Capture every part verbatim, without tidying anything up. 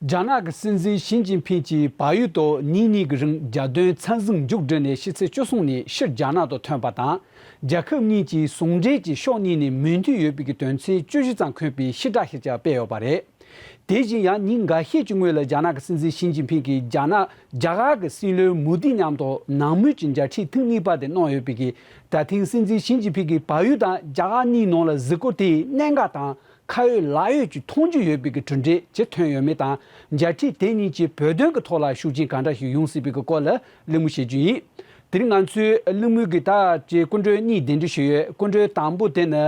རྒྱ་ནག་གི་སྲིད་འཛིན་ཞི་ཅིན་ཕིང་གིས་བལ་ཡུལ་དུ་ཉིན་གཉིས་ཀྱི་རིང་རྒྱལ་དོན་མཚན་བཟུང་མཇུག་བསྒྲིལ་ནས་ཕྱི་ཚེས་བཅུ་གསུམ་ཉིན་ཕྱིར་རྒྱ་ནག་ཏུ་ཐོན་པ་དང་། རྒྱལ་ཁབ་གཉིས་ཀྱིས་ཟུང་འབྲེལ་གྱིས་ཕྱོགས་གཉིས་ནས་མོས་མཐུན་ཡོད་པའི་གི་དོན་ཚན་བཅུ་བཞི་ཙམ་འཁོད་པའི་ཕྱི་བསྒྲགས་ཤིག་ཀྱང་སྤེལ་ཡོད་པ་རེད། དེ་བཞིན་ཡང་ཉིན་འགའ་ཤས་ཀྱི་སྔོན་ལ་རྒྱ་ནག་གི་སྲིད་འཛིན་ཞི་ཅིན་ཕིང་གིས་རྒྱ་ནག་རྒྱ་གར་གྱི་སྲིད་བློན་མོ་དི་མཉམ་དུ་ནང་མོལ་གྱི་མཇལ་འཕྲད་ཐེངས་གཉིས་པ་དེ་གནང་ཡོད་པའི་གི། ད་ཐེངས་སྲིད་འཛིན་ཞི་ཅིན་ཕིང་གིས་བལ་ཡུལ་དང་རྒྱ་གར་གཉིས་ནང་ལ་གཟིགས་སྐོར་དེའི་གནད་འགག་དང་། ཁ་ཡོད་ལག་ཡོད་ཀྱི་མཐོང་རྒྱུ་ཡོད་པའི་གི་གྲུབ་འབྲས་ཇི་ཐོན་ཡོད་མེད་དང་། མཇལ་འཕྲད་དེ་གཉིས་ཀྱི་བོད་དོན་གྱི་ཐོག་ལ་ཤུགས་རྐྱེན་ག་འདྲ་ཞིག་ཡོང་སྲིད་པའི་གི་སྐོར་ལ་གླེང་མོལ་བྱེད་རྒྱུ་ཡིན། དེ་རིང་ང་ཚོའི་གླེང་མོལ་གྱི་ད་ཀྱི་སྐུ་མགྲོན་གཉིས་གདན་འདྲེན་ཞུས་ཡོད། སྐུ་མགྲོན་དང་པོ་དེ་ནི་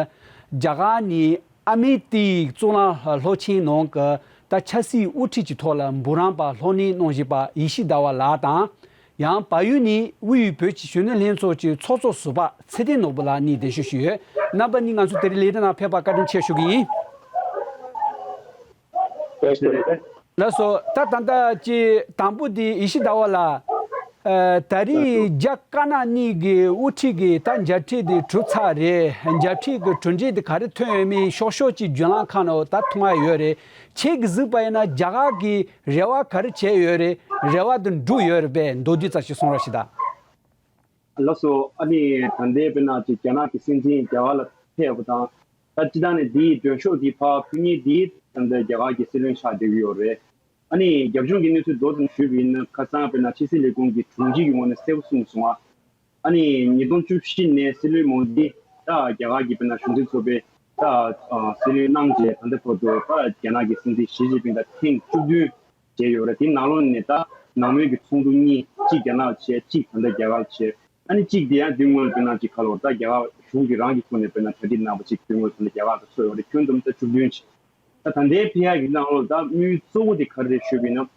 རྒྱ་གར་ནས་ཨ་མེ་ཏི་གཙུག་ལག་སློབ་ཆེན་ནང་གི་ད་ཆབ་སྲིད་དབུ་ཁྲིད་ཀྱི་ཐོག་ལ་འབུམ་རམས་པ་སློབ་གཉེར་གནང་བཞིན་པ་ཡེ་ཤེས་ཟླ་བ་ལགས་དང་། ཡང་བལ་ཡུལ་ནས་དབུས་བོད་ཀྱི་གཞོན་ནུ་ལྷན་ཚོགས་ཀྱི་ཚོགས་གཙོ་ཟུར་པ་ཚེ་བརྟན་ནོར་བུ་ལགས་གཉིས་གདན་ཞུ་ཞུས་ཡོད། རྣམ་པ་གཉིས་ང་ཚོ་དེ་རིང་ལས་རིམ་ནང་ཕེབས་པར་བཀའ་དྲིན་ཆེ་ཞུ་གི་ཡིན། ལགས་སོ། ད་ད་ལྟ་ཀྱི་དང་པོ་དེ་ཡེ་ཤེས་ཟླ་བ་ལགས། ཨ། ད་རེས་རྒྱ་དཀར་ནག་གཉིས་ཀྱི་དབུ་ཁྲིད་ཀྱི་ད་མཇལ་འཕྲད་དེ་གྲུབ་ཚར་རེད། མཇལ་འཕྲད་ཀྱི་གྲུབ་འབྲས་དེ་ག་རེ་ཐོན་ཡོད་མེད་ཤོག་ཤོག་གི་བརྒྱུད་ལམ་ཁག་ནང་ད་མཐོང་ཡ་ཡོད་རེད། ཁྱེད་ཀྱིས་གཟིགས་པ་ཡིན་ན་རྒྱ་གར་གྱི་རེ་བ་ག་རེ་བྱས་ཡོད་རེད། རེ་བ་དེ་འགྲུབ་ཡོད་རེད་པས། མདོར་བསྡུས་ཙམ་ཞིག་གསུང་རོགས་ཞུ་དང་། ལགས་སོ། ཨ་ནི་ད་ལྟའི་དཔེར་ན་ཅིག་རྒྱ་ནག་གི་སྲིད་འཛིན་རྒྱ་གར་ལ་ཕེབས་པ་དང་། ད་སྤྱི་བཏང་ནས་འདིའི་མགྲོན་ཤོག་འདི་ཕར་ཕུལ་མཁན་འདི་ད་ལྟ་རྒྱ་གར་གྱི་སྲིད་བློན་ཆགས་བསྡད་ཀྱི་ཡོད་རེད། ཨ་ནི་རྒྱབ་ལྗོངས་ཀྱི་གནས་ཚུལ་མདོར་ཙམ་ཞུས་པ་ཡིན་ན། ཁ་སང་དཔེར་ན་ཕྱི་སྲིད་ལས་ཁུངས་ཀྱི་དྲུང་ཆེ་གི་ངོས་ནས་གསལ་པོ་གསུངས་སོང་ང་། ཨ་ནི་ཉིས་སྟོང་བཅུ་བཞི་ནས་སྲིད་བློན་མོ་དི་ད་རྒྱ་གར་གྱི་དཔེར་ན་གཞུང་འཛིན་ཚོགས་པའི་ད་སྲིད་བློན་གནང་རྗེས་ད་ལྟ་བར་དུ་ད་རྒྱ་ནག་གི་སྲིད་འཛིན་ཞི་ཅིན་ཕིང་དང་ཐེངས་བཅུ་བདུན་བྱས་ཡོད་རེད། དེའི་ནང་ལོགས་ནས་ད་ནང་མོལ་གྱི་ཚོགས་འདུ་གཉིས། གཅིག་རྒྱ་ནག་བྱས། གཅིག་ད་ལྟ་རྒྱ་གར་བྱས། ཨ་ནི་གཅིག་དེ་ཡང་དོན་དངོས་དཔེར་ན་ཅིག་ཁ་ལོ་ད་རྒྱ་གར་གཞུང་གིས་རང་གི་ཁོངས་ནས་དཔེར་ན་གྲ་སྒྲིག་གནང་བ་ཅིག་དོན་དངོས་དེ་ནི་རྒྱ་གར་དུ་ཚོགས་ཡོད་རེད། ཁྱོན་བསྡོམས་ད་བཅུ་བདུན་ཅིག་ད་ད་ལྟའི་ཕི་ཨར་གྱི་ནང་ལོགས་ད་དམིགས་ཡུལ་གཙོ་བོ་དེ་ག་རེ་རེད་ཞུས་པ་ཡིན་ན།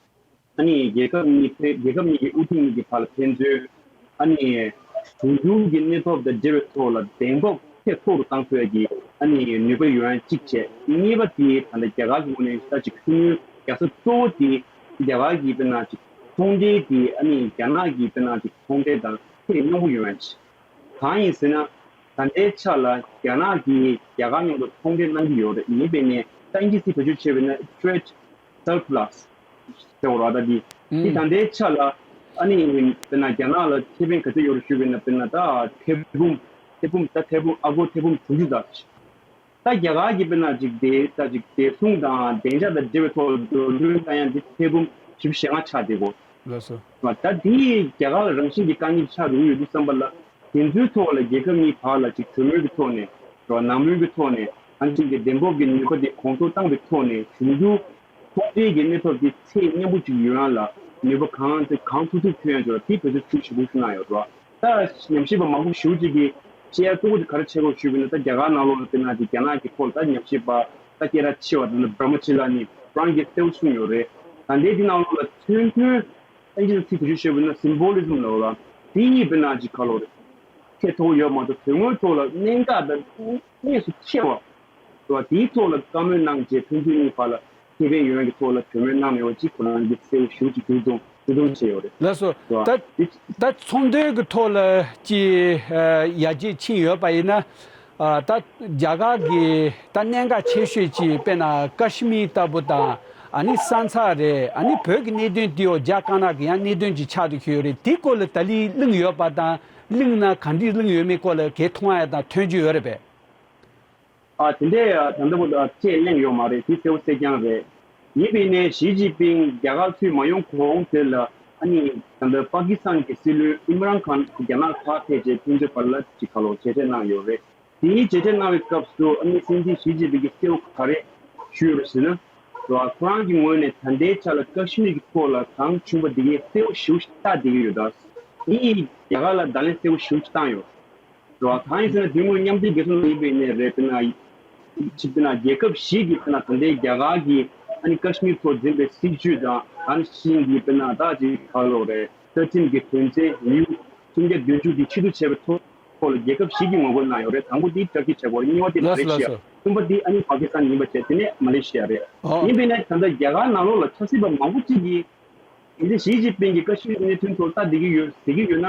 ཨ་ནི་རྒྱལ་ཁབ་གཉིས་ཕན། རྒྱལ་ཁབ་གཉིས་ཀྱི་དབུ་ཁྲིད་གཉིས་ཀྱི་བར་ལ་ཕན་ཚུན། ཨ་ནི་གཞུང་འབྲེལ་གྱི་གནས་བབ་དང་འབྲེལ་བའི་ཐོག་ལ་གདེང་སྤོབས་ཚད་མཐོ་རུ་གཏང་ཐུབ་ཡ་གི་ཨ་ནི་ནུས་པ་ཡོད་ཡ་གཅིག་བྱས། གཉིས་པ་དེ་ད་ལྟ་རྒྱ་གར་གྱི་ངོས་ནས་ད་ཅིག་ཤུགས་སྣོན་རྒྱག་ས་གཙོ་བོ་དེ་རྒྱ་གར་གྱི་དཔེར་ན་ཅིག་ཚོང་འབྲེལ་དེ་ཨ་ནི་རྒྱ་ནག་གི་དཔེར་ན་ཅིག་ཚོང་འབྲེལ་དང་ཚད་མཉམ་པོ་ཡོད་ཡ་གཅིག་གང་ཡིན་ཟེར་ན། ད་ལྟའི་ཆ་ལ་རྒྱ་ནག་གིས་རྒྱ་གར་མཉམ་དུ་ཚོང་འབྲེལ་གནང་གི་ཡོད་རེད། ཡིན་པས་ནས་ད་ཨིན་ཇི་སྐད་བེད་སྤྱོད་བྱས་པས་ན་trade surplus ཟེར་བ་རེད། ད་འདི་འདི་ད་ལྟའི་ཆ་ལ་ཨ་ནི་དཔེར་ན་རྒྱ་ནག་ལ་ཁེ་ཕན་ག་ཚོད་ཡོད་རེད་ཞུས་པས་ན། དཔེར་ན་ད་ཐེར་འབུམ་ཐེར་འབུམ་ད་ཐེར་འབུམ་ཨ་སྒོར་ཐེར་འབུམ་དྲུག་ཅུ་ཙམ། ད་རྒྱ་གར་གྱི་དཔེར་ན་ཅིག་དེ་ད་ཅིག་བདེ་སྲུང་དང་བདེ་འཇགས་དང་འབྲེལ་བའི་ཐོག་ལ་འགྲོ་གྲོན་བཏང་ཡ་འདི་ཐེར་འབུམ་བཞི་བཅུ་ཞེ་ལྔ་ཆགས་བསྡད་གོ། ལགས་སོ། ད་འདི་རྒྱ་གར་ལ་རང་བཞིན་གྱི་དཀའ་ངལ་ཆགས་འགྲོ་གི་ཡོད་དུས་ཙམ་པ་ལ། དེ་ཚོའི་ཐོག་ལ་རྒྱལ་ཁབ་གཉིས་བར་ལ་ཅིག་གྲོས་མོལ་གྱི་ཐོག་ནས་རོ། ནང་མོལ་གྱི་ཐོག་ནས་ཨ་ནི་ཅིག་གི་གདེང་སྤོབས་ཀྱི་ནུས་པ་དེ་གོང་མཐོར་བཏང་བའི་ཐོག་ནས་གཞུང་རྒྱུ་ཚོང་འབྲེལ་གྱི་གནས་བབ་དེ་ཚད་མཉམ་པོ་ཅིག་ཡོང་ཡ་ལ་ནུས་པ་གང་ཚེ་གང་ཐུབ་ཐུབ་ཐོན་ཡ་ཅིག་ལ་དེ་བེད་སྤྱོད་ཤུགས་ཆེ་པོ་ཞིག་གནང་ཡོད་རོ། ད་ཉམས་ཞིབ་པ་མང་པོ་ཞེ་པོ་ཅིག་གིས་བཤད་ཡ་གཙོ་བོ་དེ་ག་རེ་བྱེད་དགོས་ཞུས་པ་ཡིན་ན། ད་རྒྱ་གར་ནང་ལོགས་ལ་དཔེར་ན་དེ་རྒྱ་ནག་གི་ཐོག་ལ་ད་ཉམས་ཞིབ་པ་ད་སྐད་གྲགས་ཆེ་བ་དེ་ནི་བྷ་ར་མ་ཅི་ལ་ནི་རང་གིས་གསལ་པོ་གསུངས་ཡོད་རེད། ད་ལྟའི་དེ་ནང་ལོགས་ལ་མཚོན་དོན་ཨིན་ཇི་ལ་ཚིག་ཞིབ་ཞུས་པ་ཡིན་ན་symbolism ལབ་ལ། དེ་ཡིས་དཔེར་ན་ཅིག་ཁ་ལོ་རེད། ཚད་མཐོ་བོ་ཡོད་མ་གཏོགས་དོན་དངོས་ཐོག་ལ་གནད་འགག་དང་གནས་སུ་འཁེལ་བ། དེའི་ཐོག་ལ་བཀའ་མོལ་གནང་རྗེས་ཕན་ཚུན་གཉིས་བར་ལ་ཁེ་ཕན་ཡོང་ཡ་གི་ཐོག་ལ་གྲོས་མོལ་གནང་ཡོད་ཅིག་ཁོ་རང་གི་གསལ་པོ་ཞེ་པོ་ཅིག་འདུག་འདུག་བྱས་ཡོད་རེད། ལགས་སོ། ད་ད་ཚོང་དོན་གྱི་ཐོག་ལ་ཅིག་ཡར་རྒྱས་ཕྱིན་ཡོད་པ་ཡིན་ན། ད་རྒྱ་གར་གྱི་ད་གནད་འགག་ཆེ་ཤོས་ཅིག་དཔེར་ན་ཀ་ཤི་མིར་ལྟ་བུ་དང་། ཨ་ནི་ས་མཚམས་རེད། ཨ་ནི་བོད་ཀྱི་གནད་དོན་དེའོ་རྒྱ་དཀར་ནག་གི་ཡང་གནད་དོན་ཅིག་ཆགས་བསྡད་ཀྱི་ཡོད་རེད། དེའི་སྐོར་ལ་ད་ལན་གླེང་ཡོད་པ་དང་། གླེང་ན་ག་འདྲས་གླེང་ཡོད་མེད་སྐོར་ལ་གའི་མཐོང་ཡ་དང་ཐོན་རྒྱུ་ཡོད་རེད་པས། ཨ། དེ་འདྲའི་ད་ལྟ་བར་དུ་ཁས་ལེན་ཡོད་མ་རེད། དེ་གསལ་པོ་གསལ་རྐྱང་རེད། ཡིན་པས་ནས་ཞི་ཅིན་ཕིང་རྒྱ་གར་ཚུར་མ་ཡོང་གོང་དེ་ལ་ཨ་ནི་ད་ལྟ་པ་ཀི་སི་ཐན་གྱི་སྲིད་བློན་ཨིམ་རན་ཁཱན་རྒྱ་ནག་ཕར་ཕེབས་རྗེས་ཕན་ཚུན་བར་ལ་ཅིག་ཁ་ལོ་མཇལ་འཕྲད་གནང་ཡོད་རེད། དེའི་མཇལ་འཕྲད་གནང་བའི་སྐབས་སུ་ཨ་ནི་སྲིད་འཛིན་ཞི་ཅིན་ཕིང་གིས་གསལ་པོ་ག་རེ་ཞུས་ཡོད་རེད་ཟེར་ན། ཁོ་རང་གི་ངོས་ནས་ད་ལྟའི་ཆ་ལ་ཀ་ཤི་མིར་གྱི་ཐོག་ལ་གང་བྱུང་བ་འདི་གའི་གསལ་པོ་ཞེ་པོ་ཞིག་ལྟ་བསྡད་ཀྱི་ཡོད། ད་དེ་ཡིས་རྒྱ་གར་ལ་བརྡ་ལན་གསལ་པོ་ཞེ་པོ་ཞིག་བཏང་ཡོད། རེད་བ། གང་ཡིན་ཟེར་ན་དེ་སྔོན་མཉམ་འབྲེལ་རྒྱལ་ཚོགས་ནང་ཡིན་པའི་ནས་རེད། དཔེར་ན་ཅིག་དཔེར་ན་རྒྱལ་ཁབ་བཞི་གིས་དཔེར་ན་ད་ལྟའི་རྒྱ་གར་གྱིས་ཨ་ནི་ཀ་ཤི་མིར་ཐོག་འཛིན་པའི་སྲིད་བྱུས་དང་། ཨ་ནི་ཤིང་གི་དཔེར་ན་ད་ཅིག་ག་ལོ་རེད། རྩ་ཁྲིམས་ཀྱི་དོན་ཚན་ཉིས་སུམ་བརྒྱ་བདུན་ཅུ་དེ་ཕྱིར་བསྡུ་བྱས་པའི་ཐོག་ཐོག་ལ་རྒྱལ་ཁབ་བཞི་གིས་ངོ་རྒོལ་གནང་ཡོད་རེད། དང་པོ་དེ་ཏུར་ཀི་བྱས་པ་རེད། གཉིས་པ་དེ་མ་ལེ་ཤི་ཡ། ལགས་སོ། གསུམ་པ་དེ་ཨ་ནི་པ་ཀི་སི་ཐན་ཡིན་པ་བྱས། དེ་ནས་མ་ལེ་ཤི་ཡ་རེད། ཨོ། ཡིན་པས་ན་ད་ལྟ་རྒྱ་གར་ནང་ལོགས་ལ་ཆབ་སྲིད་པ་མང་པོ་ཅིག་གིས། དེ་ཞི་ཅིན་ཕིང་གིས་ཀ་ཤི་མིར་གནད་དོན་ཐོག་ལྟ་བསྡད་ཀྱི་ཡོད་ཟེར་གྱི་ཡོད་ན།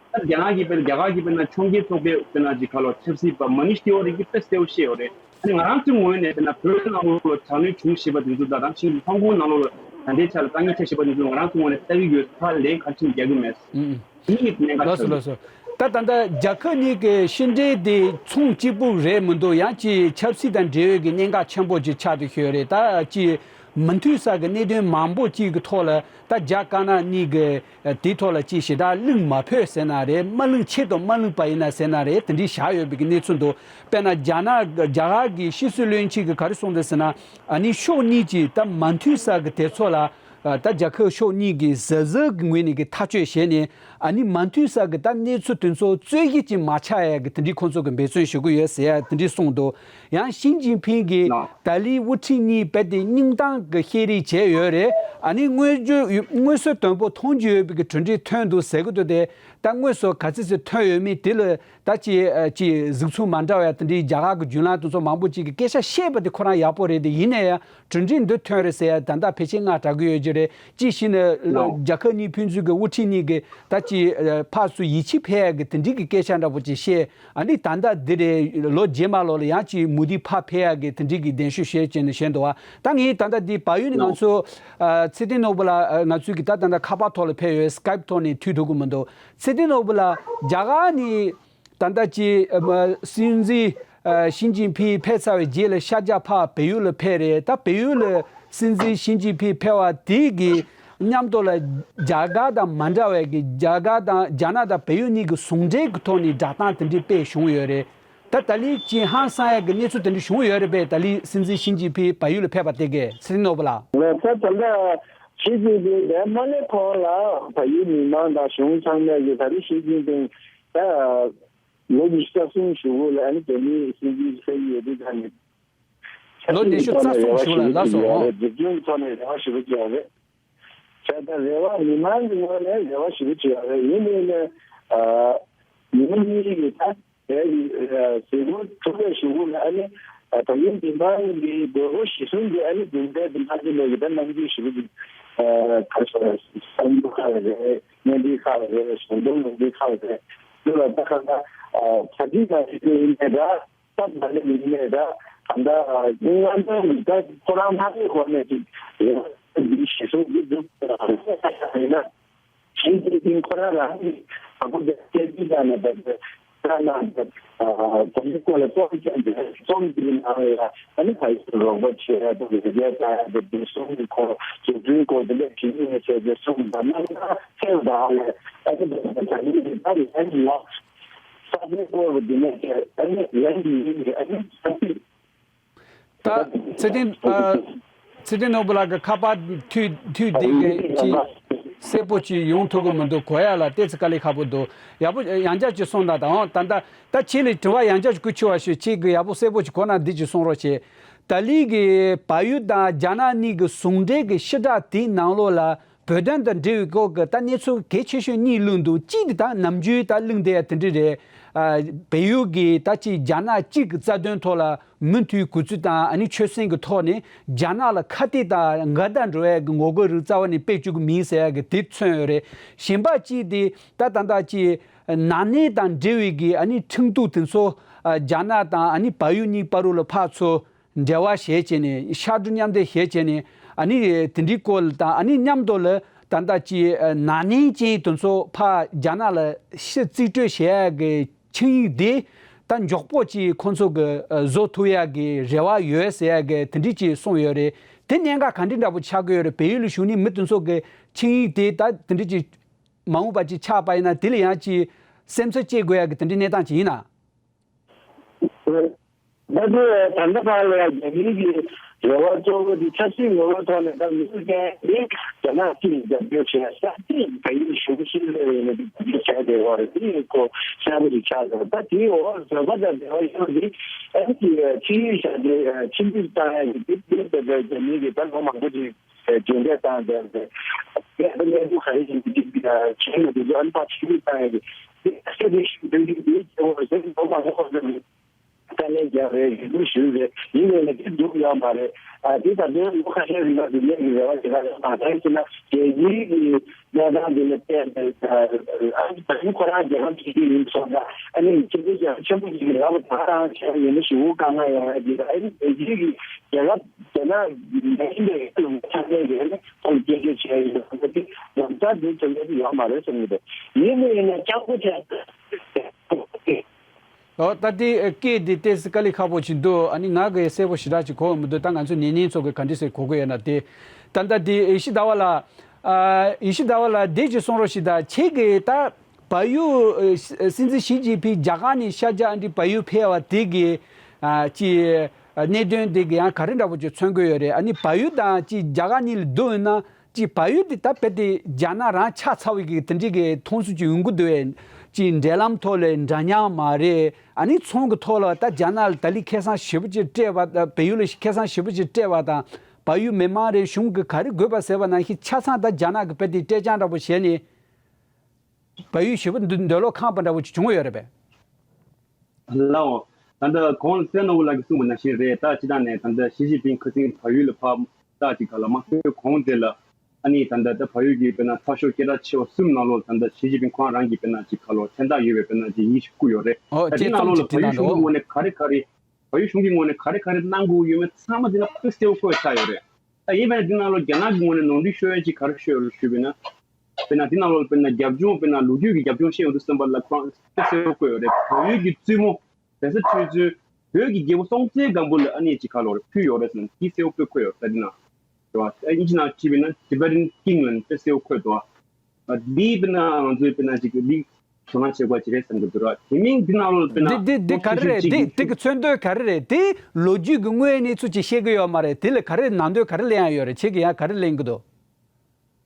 ད་རྒྱ་ནག་གི་དཔེར་རྒྱ་གར་གྱི་དཔེར་ན་ཕྱོགས་འགལ་ཚོགས་པའི་དཔེར་ན་ཅིག་ག་ལོ་ཆབ་སྲིད་པ་མ་ནིཤ་ཏི་ཝ་རི་གིས་དཔེ་གསལ་པོ་བཤད་ཡོད་རེད། ཨ་ནི་ང་རང་ཚོའི་ངོས་ནས་དཔེར་ན་བོད་ནང་ལོགས་ལ་དྲག་གནོན་བྱུང་བཞིན་པ་དེ་ཚོ་དང་། རང་བཞིན་གྱི་ཧོང་ཀོང་ནང་ལོགས་ལ་ ད་ལྟའི་ཆ་ལ་དཀའ་ངལ་ཆེ་ཤོས་པ་ནི་ང་རང་ཚོའི་ངོས་ནས་ལྟ་གི་ཡོད། ཕར་ལན་ག་ཚོད་རྒྱག་གི་མེད། ཨུམ། གཉིས་གནད་འགག་ལགས་སོ་ཆགས་ལགས་སོ། ད་ད་ལྟ་རྒྱལ་ཁབ་གཉིས་ཀྱི་ཕྱི་འབྲེལ་དེ་ཚོང་གཅིག་པུ་རེད་མི་འདུག་ཡང་ཅིག་ཆབ་སྲིད་དང་འབྲེལ་ཡོད་ཀྱི་གནད་འགག་ཆེན་པོ་ཅིག་ཆགས་བསྡད་ཡོད་རེད། ད་ཅིག་མི་མཐུན་ས་གི་གནད་དོན་མང་པོ་ཅིག་གི་ཐོག་ལ་ད་རྒྱ་དཀར་ནག་གཉིས་ཀྱི་དེའི་ཐོག་ལ་ཅིག་ཞེ་དྲག་གླེང་མ་ཕོད་ཟེར་ན་རེད། མ་གླེང་ཆེད་དུ་མ་གླེང་པ་ཡིན་ན་ཟེར་ན་རེད། དེ་འདྲའི་བཞག་ཡོད་པའི་གི་གནས་ཚུལ་འདུག་དཔེར་ན་རྒྱ་ནག་རྒྱ་གར་གྱི་སྤྱི་སྲིད་བློན་ཆེན་གྱིས་ག་རེ་གསུངས་འདུག་ཟེར་ན། ཨ་ནི་ཕྱོགས་གཉིས་ཀྱིས་ད་མ་མཐུན་ས་གི་དེ་ཚོ་ལ། ཨ། ད་རྒྱལ་ཁབ་ཕྱོགས་གཉིས་ཀྱིས་གཟབ་གཟབ་ཀྱི་ངོས་ནས་ཀྱི་ཐག་གཅོད་བྱས་ནས། ཨ་ནི་མ་མཐུན་ས་གི་ད་གནས་ཚུལ་དེ་ཚོ་རྩོད་གཞི་ཅིག་མ་ཆགས་ཡ་གི་དེ་འདྲའི་ཁོང་ཚོ་གི་འབད་བརྩོན་ཞུ་གི་ཡོད་ཟེར་ཡ་དེ་འདྲའི་གསུངས་འདུག་ཡང་ཞི་ཅིན་ཕིང་གིས་ལགས། ད་ལིའི་དབུ་ཁྲིད་གཉིས་རྦད་དེ་སྙིང་གཏམ་གི་བཤད་རེས་བྱས་ཡོད་རེད། ཨ་ནི་དངོས་བརྗོད་དངོས་སུ་དོན་པོ་མཐོང་རྒྱུ་ཡོད་པའི་གི་གྲུབ་འབྲས་ཐོན་འདུག་ཟེར་གི་འདུག་དེ་ད་དངོས་སུ་ག་ཚོད་ཚོད་ཐོན་ཡོད་མེད་དེ་ལ། ད་ཅིག་ཨ། ཅིག་གཟིགས་ཚུལ་མ་འདྲ་བ་ཡ་དེ་འདྲའི་རྒྱ་གར་གྱི་བརྒྱུད་ལམ་དེ་ཚོ་མང་པོ་ཅིག་གིས་སྐད་ཆ་བཤད་པ་དེ་ཁོ་རང་ཡག་པོ་རེད་དེ། ཡིན་ན་ཡང་གྲུབ་འབྲས་འདི་ཐོན་རེད་ཟེར་ཡ་ད་ལྟ་ཕལ་ཆེར་ང་དྲག་གི་ཡོད་ཀྱི་རེད། ཅིག་བྱས་ན་ལོ། རྒྱལ་ཁབ་གཉིས་ཕན་ཚུན་གྱི་དབུ་ཁྲིད་གཉིས་ཀྱིས་ད་ཅིག་ཨ། ཕར་ཚུར་ཡིད་ཆེས་འཕེར་ཡ་གི་དེ་འདྲའི་གི་སྐད་ཆ་འདྲ་པོ་ཅིག་བཤད། ཨ་ནི་ད་ལྟ་འདི་རེད། ལོ་རྗེས་མ་ལོ་ལ་ཡང་ཅིག་མུ་མཐུད་ཕར་འཕེལ་ཡ་གི་དེ་འདྲའི་གི་གདན་ཞུ་བྱས་བྱས་ནས་བྱས་འདུག་བ། ད་ངས་ད་ལྟ་འདི་བལ་ཡུལ་ནས་ང་ཚོ་ཨ། ཚེ་བརྟན་ནོར་བུ་ལགས། ཨ། ང་ཚོའི་གི་ད་ད་ལྟ་ཁ་པར་ཐོག་ལ་ཕེབས་ཡོད། སི་ཀའེབ་ཐོག་ནས་མཐུད་ཐུབ་ཀྱི་མི་འདུག་ཚེ་བརྟན་ནོར་བུ་ལགས། རྒྱ་གར་ནས་ད་ལྟ་ཅིག་ཨ། སྲིད་འཛིན་ཨ། ཞི་ཅིན་ཕིང་ཕེབས་ཚར་བའི་རྗེས་ལ་ཤར་རྒྱག་ཕར་བལ་ཡུལ་ལ་ཕེབས་རེད། ད་བལ་ཡུལ་ལ་སྲིད་འཛིན་ཞི་ཅིན་ཕིང་ཕེབས་པ་དེ་གི་མཉམ་དུ་ལ་རྒྱ་གར་དང་མ་འདྲ་བའི་གི་རྒྱ་གར་དང་རྒྱ་ནག་དང་བལ་ཡུལ་གཉིས་ཀྱི་ཟུང་འབྲེལ་གྱི་ཐོག་ནས་བསྒྲགས་གཏམ་དེ་འདྲའི་སྤེལ་བྱུང་ཡོད་རེད། ད་ད་ལན་ཅིག་ཧང་སང་ཡ་གི་གནས་ཚུལ་དེ་འདྲ་བྱུང་ཡོད་རེད་པས། ད་ལན་སྲིད་འཛིན་ཞི་ཅིན་ཕིང་བལ་ཡུལ་ལ་ཕེབས་པ་དེ་གས་ཚེ་རིང་ནོར་བུ་ལགས། ད་ད་ལྟ་ཞི་ཅིན་ཕིང་དེ་མ་སླེབས་གོང་ལ་བལ་ཡུལ་མི་མང་དང་གཞུང་ཚང་མས་ཀྱི་ད་རེས་ཞི་ཅིན་ཕིང་ད་ལོ་ཉི་ཤུ་རྩ་གསུམ་བཞུགས་སྐབས་ལ་ཨ་ནི་རྒྱ་མིའི་སྲིད་འཛིན་ཟེར་གྱི་ཡོད་དུས་ད་ནི། ལོ་ཉི་ཤུ་རྩ་གསུམ་བཞུགས་ལ་ལགས་སོ། འཛུགས་སྐྲུན་ཐོག་ནས་རེ་བ་ཞུ་རྒྱུ་ཡོད་རེད། བྱས་ཙང་རེ་བ་མི་མང་གི་ངོས་ནས་རེ་བ་ཞུ་རྒྱུ་ཡོད་རེད། ཡིན་ནའི་ནི་ཨ། མི་མང་གཉིས་ཀྱི་ད་དེ་གཟིགས་སྐོར་གྲུབ་པའི་གཞུག་གུ་ལ་ཨ་ནི་ད་ཡིན་མི་མང་གི་དགོས་མཁོ་གཞིར་བཟུང་གི་ཨ་ནི་རྒྱུན་ལྡན་དུ་མ་འཛིན་པའི་གི་ད་ནམ་རྒྱུན་ཞུ་གི་ད་ག་ཚོད་བསམ་བློ་ཁག་རེད། གཉེན་སྒྲིག་ཁག་རེད། གཞུང་དོན་ལུགས་འབྲེལ་ཁག་རེད། དེ་ལ་ད་ག་ད་གྲ་སྒྲིག་མ་བྱེད་རྒྱུ་ཡིན་ནའི་ད། སྟབས་མ་ལེགས་ཡིན་ནའི་ད་གང་ལྟར་སྔ་འདོན་ད་ཁོ་རང་ལྷག་པའི་སྒོ་ནས་ཅིག་རེ་བ་འདི་གཞི་བཟུང་གི་འདུག་ཡིན་ན་ཞི་ཅིན་ཕིང་ཁོ་རང་རང་གིས་བ་ཀུ་དེ་སྐད་འདི་ད་ནས་ད་ད་ན་ད་གོང་གི་སྐོར་ལ་རྩོམ་བཅད་འདི་རྩོམ་འདིའི་ནང་ལ་ཨ་ནི་ཕ་ཡུལ་རོགས་པ་བྱེད་ཡ་དང་ལས་ཀ་བྱ་ཡ་དང་འདི་གསུམ་གྱི་སྐོར་འཛུགས་སྐྲུན་སྐོར་འདི་འདྲ་བྱེད་ཀྱི་ཡོད་ཟེར་ཏེ་གསུངས་པ་ན་ཚེ་ད་ལས་ཨ་ནི་ད་ད་ནི་ད་ལས་ལགས། ས་ཆའི་སྐོར་ལ་འདི་ནས་ཨ་ནི་ལན་འདི་ཡིན་ཨ་ནི་ས་ཆ། ད་ཚེ་བརྟན་ཨ། ཚེ་བརྟན་ནོར་བུ་ལགས་ཀྱི་ཁ་པར་མཐུད་མཐུད་དེ་གི་ཅིག་གསལ་པོ་ཅིག་ཡོང་ཐུབ་ཀྱི་མི་འདུག་གོ་ཡ་ལ་ཏོག་ཙམ་དཀའ་ལས་ཁག་པོ་འདུག་ཡག་པོ་ཡང་བསྐྱར་ཅིག་གསུངས་དང་དང་ད་ད་ད་ཁྱེད་ལ་དྲི་བ་ཡང་བསྐྱར་ཅིག་བསྐུར་ཆོག་པ་ཞུ། ཁྱེད་ཀྱིས་ཡག་པོ་གསལ་པོ་ཅིག་གོ་ན་འདི་ཅིག་གསུང་རོགས་བྱེད། ད་ལན་གྱི་བལ་ཡུལ་དང་རྒྱ་ནག་གཉིས་ཀྱི་ཟུང་འབྲེལ་གྱི་ཕྱི་བསྒྲགས་དེའི་ནང་ལོགས་ལ། བོད་དོན་དང་འབྲེལ་བའི་སྐོར་གྱི་ད་གནས་ཚུལ་གལ་ཆེ་ཤོས་གཉིས་བླུགས་འདུག་གཅིག་དེ་ད་ནམ་རྒྱུན་ད་གླེང་བསྡད་ཡ་དེ་འདྲ་རེད། ཨ། བལ་ཡུལ་གྱིས་ད་ཅིག་རྒྱ་ནག་གཅིག་གི་རྩ་དོན་ཐོག་ལ་མུ་མཐུད་གུས་བརྩི་དང་ཨ་ནི་ཆོད་སེམས་ཀྱི་ཐོག་ནས་རྒྱ་ནག་ལ་ཁ་གཏད་དང་འགལ་ཟླ་འགྲོ་ཡ་གི་ངོ་རྒོལ་རིགས་རྩ་བ་ནས་སྤེལ་བཅུག་གི་མིན་ཟེར་ཡ་གི་དེ་མཚོན་ཡོད་རེད། གཞན་པ་གཅིག་དེ་ད་ད་ད་ཅིག་ནག་ཉེས་དང་འབྲེལ་བའི་གི་ཨ་ནི་ཁྲིམས་གཏུག་དེ་ཚོ་ཨ། རྒྱ་ནག་དང་ཨ་ནི་བལ་ཡུལ་གཉིས་བར་དུ་ལ་ཕར་ཚུར་འབྲེལ་བ་བྱས་བྱས་ནས་ཕྱར་གྲུ་མཉམ་འདེགས་བྱས་བྱས་ནས་ཨ་ནི་དེ་འདྲའི་སྐོར་དང་ཨ་ནི་མཉམ་དུ་ལ་ད་ལྟ་ཅིག་ནག་ཉེས་ཅན་དེ་ཚོ་ཕར་རྒྱ་ནག་ལ་ཕྱིར་རྩིས་སྤྲོད་བྱེད་ཡག་གི་ཆིངས་ཡིག་དེ་ད་མགྱོགས་པོ་ཅིག་ཁོང་ཚོ་གི་བཟོ་ཐུབ་ཡག་གི་རེ་བ་ཡོད་ཟེར་ཡག་གི་དེ་འདྲའི་ཅིག་གསུངས་ཡོད་རེད། དེ་གནད་འགག་ག་འདྲའི་འདྲ་པོ་ཆགས་ཀྱི་ཡོད་རེད། བལ་ཡུལ་ལ་བཞུགས་མཁན་མི་དེ་ཚོ་གི་ཆིངས་ཡིག་དེ་ད་དེ་འདྲའི་ཅིག་མ་འོངས་པ་ཅིག་ཆགས་པ་ཡིན་ན་དེ་ལ་ཡང་ཅིག་སེམས་འཚབ་སྐྱེ་དགོས་ཡག་གི་དེ་འདྲའི་གནས་སྟངས་ཅིག་ཡིན་ན། ད་ལྟ་ད་ལྟ་བར་ལ་རྒྱ་མིའི་གི་རེ་བ་གཙོ་བོ་དེ་ཆབ་སྲིད་ངོ་བོའི་ཐོག་ནས་ད་མི་སུ་ཅན་དེ་རྒྱ་ནག་གཅིག་རྒྱབ་སྐྱོར་བྱས་ས་གཅིག་བལ་ཡུལ་གཞུང་ཕྱིར་སླེབས་ཡོད་ན་དེ་རྒྱབ་སྐྱོར་བྱས་བསྡད་ཡོད་རེད། དེ་ཡི་སྐོར་གསལ་པོ་ཞིག་ཆགས་ཡོད། ད་དེའི་འོག་བཟོད་པ་དང་འབྲེལ་བ་ཡོད་དེ་ཨ་ནི་ཕྱི་ཡུལ་བཞག་སྟེ་ཕྱིར་འབུད་བཏང་ཡ་གི་དེ་དེ་ལྟ་བུའི་རྒྱ་མིའི་གི་ད་ལོ་མང་པོ་ཅིག་རྒྱུན་འཁྱོངས་བཏང་བསྡད་རེད། དེ་ལྟ་གནས་ཚུལ་ག་རེ་ཡིན་གཅིག་བྱས་ན་དེ་ཚོ་ཨ་ནི་ཕར་ཕྱིར་འབུད་བཏང་ཡ་གི་དེ་ཨ་ཤ་དེ་ཤུགས་ལྡན་གྱི་དེ་སྐྱེ་བོ་རེད་ལོ་མང་པོ་ཁོ་ཚོ་ནི། དཀའ་ལས་རྒྱག་རེད། རེ་སྒུག་ཞུ་རེད། ཡིན་ནའི་ལས་དེ་འགྲུབ་ཡོད་མ་རེད། ཨ་དེ་ད་དུང་ལོ་ཁ་ཤས་རིང་ལ་དེ་ལས་ཀྱི་རེ་བ་ཞིག་ལ་ཡོད་མ་རེད། ཟེར་ན་རྒྱལ་སྤྱིའི་གི་གནས་སྟངས་དེ་ལ་བལྟས་ནས་ཨ་ནི་ད་དུང་ཁོ་རང་རྒྱལ་ཁབ་ཅིག་ཡིན་སོང་ཙང་ཨ་ནི་ཁྱེད་ཚོ་རྒྱལ་ཁབ་ཆེན་པོ་ཞིག་གི་རེ་བ་ད་ག་རང་བྱས་ཡོད་ན་ཞེ་པོ་དཀའ་ངལ་ཡོང་ཡ་དེ་ཨ་ནི་རྒྱལ་སྤྱིའི་གི་རྒྱལ་ཁབ་དེ་ན་ཉན་གྱི་མེད་ཀྱི་འདུག་ཆ་མེད་ཀྱི་ཨ་ནི་ཁོང་སྐད་ཆ་བྱས་ཡོད་ན་དེ་ལམ་སང་དེ་ཚོ་ལས་ཀྱི་ཡོད་མ་རེད་བསམ་གྱི་འདུག་ཡིན་ནའི་ཡིན་ན་སྤྱང་པོ་བྱས། ཨོ་ད་དེ་སྐད་དེ་ཏོག་ཙམ་དཀའ་ལས་ཁག་པོ་ཅིག་འདུག་ཨ་ནི་ང་གི་གསལ་པོ་ཞེ་དྲག་ཅིག་གོ་མི་འདུག་ད་ང་ཚོ་ཉན་མཁན་ཚོ་གི་ག་འདྲ་ཟེར་གོ་གི་ཡོད་ན་དེ། ད་ལྟ་དེ་ཡེ་ཤེས་ཟླ་བ་ལགས། ཨ་ཡེ་ཤེས་ཟླ་བ་ལགས་དེ་ཅིག་གསུང་རོགས་ཞེ་དྲག་ཁྱེད་ཀྱིས་ད་བལ་ཡུལ་ཨ་སྲིད་འཛིན་ཞི་ཅིན་ཕིང་རྒྱ་གར་ནས་ཤར་རྒྱག་ཨ་འདྲི་བལ་ཡུལ་ཕེབས་པ་དེ་གི་ཨ་ཅིག་གནད་དོན་དེ་གི་ཡང་ག་རེ་འདྲ་པོ་ཅིག་མཚོན་གི་ཡོད་རེད། ཨ་ནི་བལ་ཡུལ་དང་ཅིག་རྒྱ་གར་གཉིས་ལ་བསྡུར་ན། ཅིག་བལ་ཡུལ་དེ་ད་རྦད་དེ་རྒྱ་ནག་རང་ཆགས་ཚར་བའི་གི་དེ་འདྲའི་གི་མཐོང་ཚུལ་ཅིག་ཡོང་གི་འདུག་བས། ཅིག་འབྲེལ་ལམ་ཐོག་ལ་འདྲ་མཉམ་མ་རེད། ཨ་ནི་ཚོང་གི་ཐོག་ལ་ད་རྒྱ་ནག་ལ་ད་ལི་ཁེ་བཟང་ཞེ་པོ་ཅིག་སྤྲད་པ་དང་བལ་ཡུལ་ལ་ཁེ་བཟང་ཞེ་པོ་ཅིག་སྤྲད་པ་དང་བལ་ཡུལ་མི་མང་རེད་གཞུང་གི་ག་རེ་དགོས་པ་ཟེར་བ་ནང་བཞིན་ཆ་ཚང་ད་རྒྱ་ནག་གི་རྦད་དེ་སྤྲད་རྐྱང་འདྲ་པོ་བྱས་ནས་བལ་ཡུལ་ཞེ་པོ་འདོད་འདོད་བློ་ཁེངས་པ་འདྲ་པོ་ཅིག་བྱུང་ཡོད་རེད་པས། ལའོ། ད་ལྟ་གོང་ལ་བསོད་ནོར་བུ་ལགས་ཀྱིས་གསུངས་པ་ནང་བཞིན་རེད། ད་སྤྱིར་བཏང་ནས་ད་ལྟ་ཞི་ཅིན་ཕིང་ཁ་སང་བལ་ཡུལ་ལ་ཕར་ད་ཅིག་ག་ལ་དམག་དོན་གོང་དེ་ལ་ཨ་ནི་ད་ལྟ་ད་བལ་ཡུལ་གྱི་དཔེར་ན་ཚགས་ཤོག་སྐད་གྲགས་ཆེ་བ་གསུམ་ནང་ལོགས་ད་ལྟ་ཞི་ཅིན་ཕིང་ཁོ་རང་རང་གི་དཔེར་ན་ཅིག་ག་ལོ་མཚན་རྟགས་ཡོད་པའི་དཔེར་ན་ཅིག་ཡིག་ཞིག་བསྐུར་ཡོད་རེད། ཨོ་ད་དེ་ནང་ལོགས་ལ་བལ་ཡུལ་གཞུང་གི་ངོས་ནས་ག་རེ་ག་རེ་བལ་ཡུལ་གཞུང་གི་ངོས་ནས་ག་རེ་ག་རེ་གནང་དགོས་ཡོད་མེད་ཚང་མ་དེ་ལ་དཔེ་གསལ་པོ་བཀོད་ཚར་ཡོད་རེད། ད་ཡིན་པས་ན་འདི་ནང་ལོགས་རྒྱ་ནག་གི་ངོས་ནས་ནོར་འཁྲུལ་ཤོར་ཡ་ཅིག་ག་རེ་ཤོར་ཡོད་ལ་ཞུས་པ་ཡིན་ན། དཔེར་ན་འདི་ནང་ལོགས་ལ་དཔེར་ན་རྒྱབ་ལྗོངས་དཔེར་ན་ལོ་རྒྱུས་ཀྱི་རྒྱབ་ལྗོངས་ཤེས་ཡོང་དུས་ཙམ་པ་ལ་ཁོ་རང་དཔེ་གསལ་པོ་བཀོད་ཡོད་རེད། བལ་ཡུལ་གྱི་བཙུན་མོ་བལ་བཟའ་ཁྲི་བཙུན་བོད་ཀྱི་རྒྱལ་པོ་སྲོང་བཙན་སྒམ་པོ་ལ་ཨ་ནི་ཅིག་ག་ལོར་ཕུལ་ཡོད་རེད་ཟེར་ན་དེ་གསལ་པོ་བཀོད་ཡོད་རེད། ད་འདི་ནང་རེད་བ། ཨ་དབྱིན་ཇི་ནང་བྲིས་པ་ཡིན་ན་Tibetan King ལ་དཔེ་གསལ་པོ་བཀོད་འདུག་བ། འདི་དཔེར་ན་ང་ཚོའི་དཔེར་ན་ཅིག་འདི་དོ་སྣང་བྱེད་དགོས་ཅིག་རེད་བསམ་གྱི་འདུག་ར། དེ་མིན་འདི་ནང་ལོགས་དཔེར་ན་འདི་འདི་འདི་ག་རེ་རེད། འདི་འདི་གི་མཚོན་དོན་ག་རེ་རེད། དེ་ལོ་རྒྱུས་ཀྱི་དངོས་གནས་ཚུལ་ཅིག་བཤད་གི་ཡོད་མ་རེད། དེ་ལ་ག་རེ་ནང་དོན་ག་རེ་ལེན་ཡ་ཡོད་རེད། ཁྱེད་ཀྱིས་ཡང་ག་རེ་ལེན་གི་འདུག་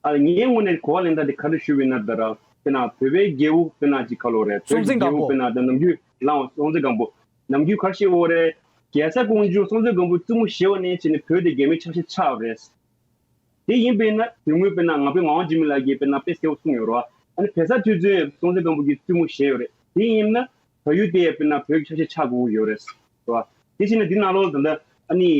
ཨ་ངའི་ངོས་ནས་གོ་བ་ལེན་སྟངས་དེ་ག་རེ་ཞུས་པ་ཡིན་ན་ད་ར་དཔེར་ན་བོད་པའི་རྒྱལ་པོ་དཔེར་ན་ཅིག་ག་ལོ་རེད། བོད་ཀྱི་རྒྱལ་པོ་དཔེར་ན་ད་ནམ་རྒྱུན་ལའང་སྲོང་བཙན་སྒམ་པོ་ནམ་རྒྱུན་ག་རེ་བཤད་ཡོད་རེད། རྒྱལ་ཚ་ཀོང་ཇོ་སྲོང་བཙན་སྒམ་པོའི་བཙུན་མོ་བཞེས་པ་ནས་བྱས་ནས་བོད་དེ་རྒྱལ་མོའི་ཆ་ཤས་ཆགས་པ་རེད། དེ་ཡིན་པས་ན་དེ་སྔོན་དཔེར་ན་ང་ཕོད་ངག་དབང་འཇིགས་མེད་ལགས་ཀྱིས་དཔེར་ན་དཔེ་གསལ་པོ་གསུངས་ཡོད་རེད་བ། ཨ་ནི་བལ་བཟའ་ཁྲི་བཙུན་སྲོང་བཙན་སྒམ་པོ་གི་བཙུན་མོ་བཞེས་ཡོད་རེད། དེ་ཡིན་ན་བལ་ཡུལ་དེ་དཔེར་ན་བོད་ཀྱི་ཆ་ཤས་ཆགས་དགོས་ཀྱི་ཡོད་རེད་བ། དེ་བྱས་ན་འདི་ནང་ལོགས་ད་ལྟ་ཨ་ནི་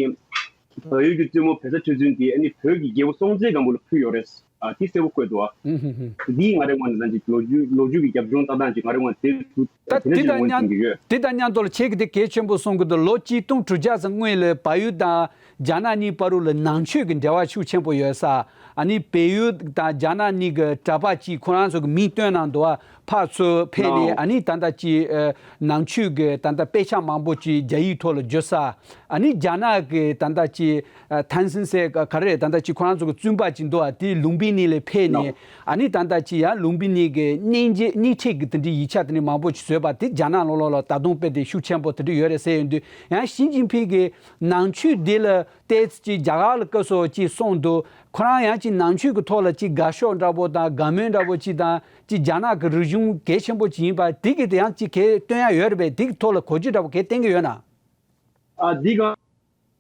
བལ་ཡུལ་གྱི་བཙུན་མོ་བལ་བཟའ་ཁྲི་བཙུན་དེ་ཨ་ནི་བོད་ཀྱི་རྒྱལ་པོ་སྲོང་བཙན་སྒམ་པོ་ལ་ཕུལ་ཡོད་རེད། ཨ་དེ་གསལ་པོ་བཀོད་འདུག་བ། ཨུ་ཧུ་ཧུ། འདི་ང་རའི་ངོས་ནས་ད་ཅིག་ལོ་རྒྱུས་ལོ་རྒྱུས་ཀྱི་རྒྱབ་ལྗོངས་ལྟ་སྟངས་ཅིག་ང་རའི་ངོས་ནས་དེ་ཚོ་ད་དེ་འདྲ་དེ་ཞིག་དང་ངོས་མཉམ་འཛིན་གྱི་ཡོད། དེ་དང་མཉམ་དུ་ལ་ཁྱེད་ཀྱིས་དེ་གལ་ཆེན་པོ་གསུང་གི་འདུག་ལོ་གཅིག་སྟོང་དྲུག་བརྒྱ་ཙམ་སྔོན་ལ་བལ་ཡུལ་དང་རྒྱ་ནག་གཉིས་བར་དུ་ལ་ནང་ཆོས་ཀྱི་འབྲེལ་བ་ཤུགས་ཆེན་པོ་ཡོད་ས། ཨ་ནི་བལ་ཡུལ་དང་རྒྱ་ནག་གཉིས་ཀྱི་གྲྭ་པ་གཅིག་ཁོ་རང་ཚོ་གི་མིང་བཏོན་གནང་འདུག་བ། ཕར་ཚུར་ཕེབས་ནས་ཨ་ནི་ད་ལྟ་ཅིག་ཨ་ནང་ཆོས་ཀྱི་ད་ལྟ་དཔེ་ཆ་མང་པོ་ཅིག་རྒྱ་ཡིག་ཐོག་ལ་བསྒྱུར་ས། ཨ་ནི་རྒྱ་ནག་གི་ད་ལྟ་ཅིག་ཨ་ཐན་སན་ཟེར་ག་རེ་རེད། ད་ལྟ་ཅིག་ཁོ་རང་ཚོ་གི་བཙུན་པ་ཅིག་འདུག་བ། དེ་ལུམ་བི་ནི་ལ་ཕེབས་ནས་ཨ་ནི་ད་ལྟ་ཅིག་ཡང་ལུམ་བི་ནི་གི་སྙིང་རྗེ་སྙིང་ཁྲིད་ཀྱི་དེ་འདྲའི་ཡིག་ཆ་དེ་འདྲ་མང་པོ་ཅིག་བཟོས་པ་དེ་རྒྱ་ནག་ལོ་ལོ་ལ་ད་དུང་དཔེ་དེ་ཤུགས་ཆེན་པོ་དེ་འདྲ་ཡོད་རེད་ཟེར་ཡོང་དུས་ཡང་ཞི་ཅིན་ཕིང་གི་ནང་ཆོས་འདི་ལ་ཏོག་ཙམ་ཅིག་རྒྱ་གར་ལ་སྐབས་སུ་ཅིག་གསུངས་འདུག་ཁོ་རང་ཡང་ཅིག་ནང་ཆོས་ཀྱི་ཐོག་ལ་ཅིག་དགའ་ཕྱོགས་འདྲ་པོ་དང་དགའ་མོས་འདྲ་པོ་ཅིག་དང་ཅིག་རྒྱ་ནག་གི་རིག་གཞུང་གལ་ཆེན་པོ་ཅིག་ཡིན་པ་དེ་གི་དེ་ཡང་ཅིག་གལ་སྟོན་ཡ་ཡོད་རེད་པས། དེ་གི་ཐོག་ལ་གོ་རྒྱུ་འདྲ་པོ་གལ་བསྟན་གི་ཡོད་ན། ཨ་འདི་ག་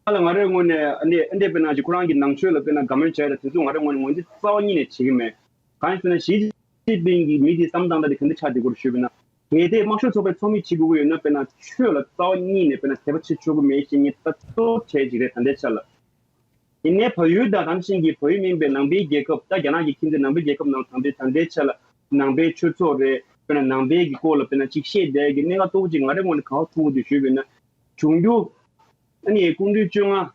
ལ་ང་རའི་ངོས་ནས་ཨ་འདི་ཨ་འདི་དཔེར་ན་ཅིག་ཁོ་རང་གི་ནང་ཆོས་ལ་དཔེར་ན་དགའ་མོས་བྱས་ཡ་དེ་ཚོ་ང་རའི་ངོས་ནས་ངོས་འཛིན་རྩ་བ་ཉིད་ནས་བྱེད་ཀྱི་མེད། གང་ཡིན་ཟེར་ན་ཞི་ཅིན་ཕིང་གིས་མི་དེའི་བསམ་སྟངས་དང་དེ་ག་འདྲ་ཆགས་བསྡད་ཀྱི་ཡོད་རེད་ཞུས་པ་ཡིན་ན། གལ་ཏེ་དམར་ཤོག་ཚོགས་པས་ཚོགས་མི་བྱེད་དགོས་ཀྱི་ཡོད་ན་དཔེར་ན་ཆོས་ལ་རྩ་བ་ཉིད་ནས་དཔེར་ན་དད་པ་བྱེད་ཆོག་གི་མེད་ཅེས་ངས་ད་གཏོར་བྱས་ཅིག་རེད་ད་ལྟའི་ཆ་ལ། ཡིན་ནའི་བལ་ཡུལ་དང་དེ་བཞིན་གྱི་བལ་ཡུལ་མིན་པའི་ནང་པའི་རྒྱལ་ཁབ་ད་རྒྱ་ནག་གི་ཁྱིམ་མཚེས་ནང་པའི་རྒྱལ་ཁབ་ནང་ད་ལྟའི་ད་ལྟའི་ཆ་ལ་ནང་པའི་ཆོས་ཚོགས་རེད། དཔེར་ན་ནང་པའི་གི་སྐོར་ལ་དཔེར་ན་ཅིག་བཤད་བསྡད་ཀྱི་གནད་འགག་ལྟ་བུ་ཅིག་ང་རའི་ངོས་ནས་གང་མཐོང་གི་འདུག་ཞུས་པ་ཡིན་ན། འབྱུང་འགྱུར་ཨ་ནི་སྐུ་ཕྲེང་བཅོ་ལྔ་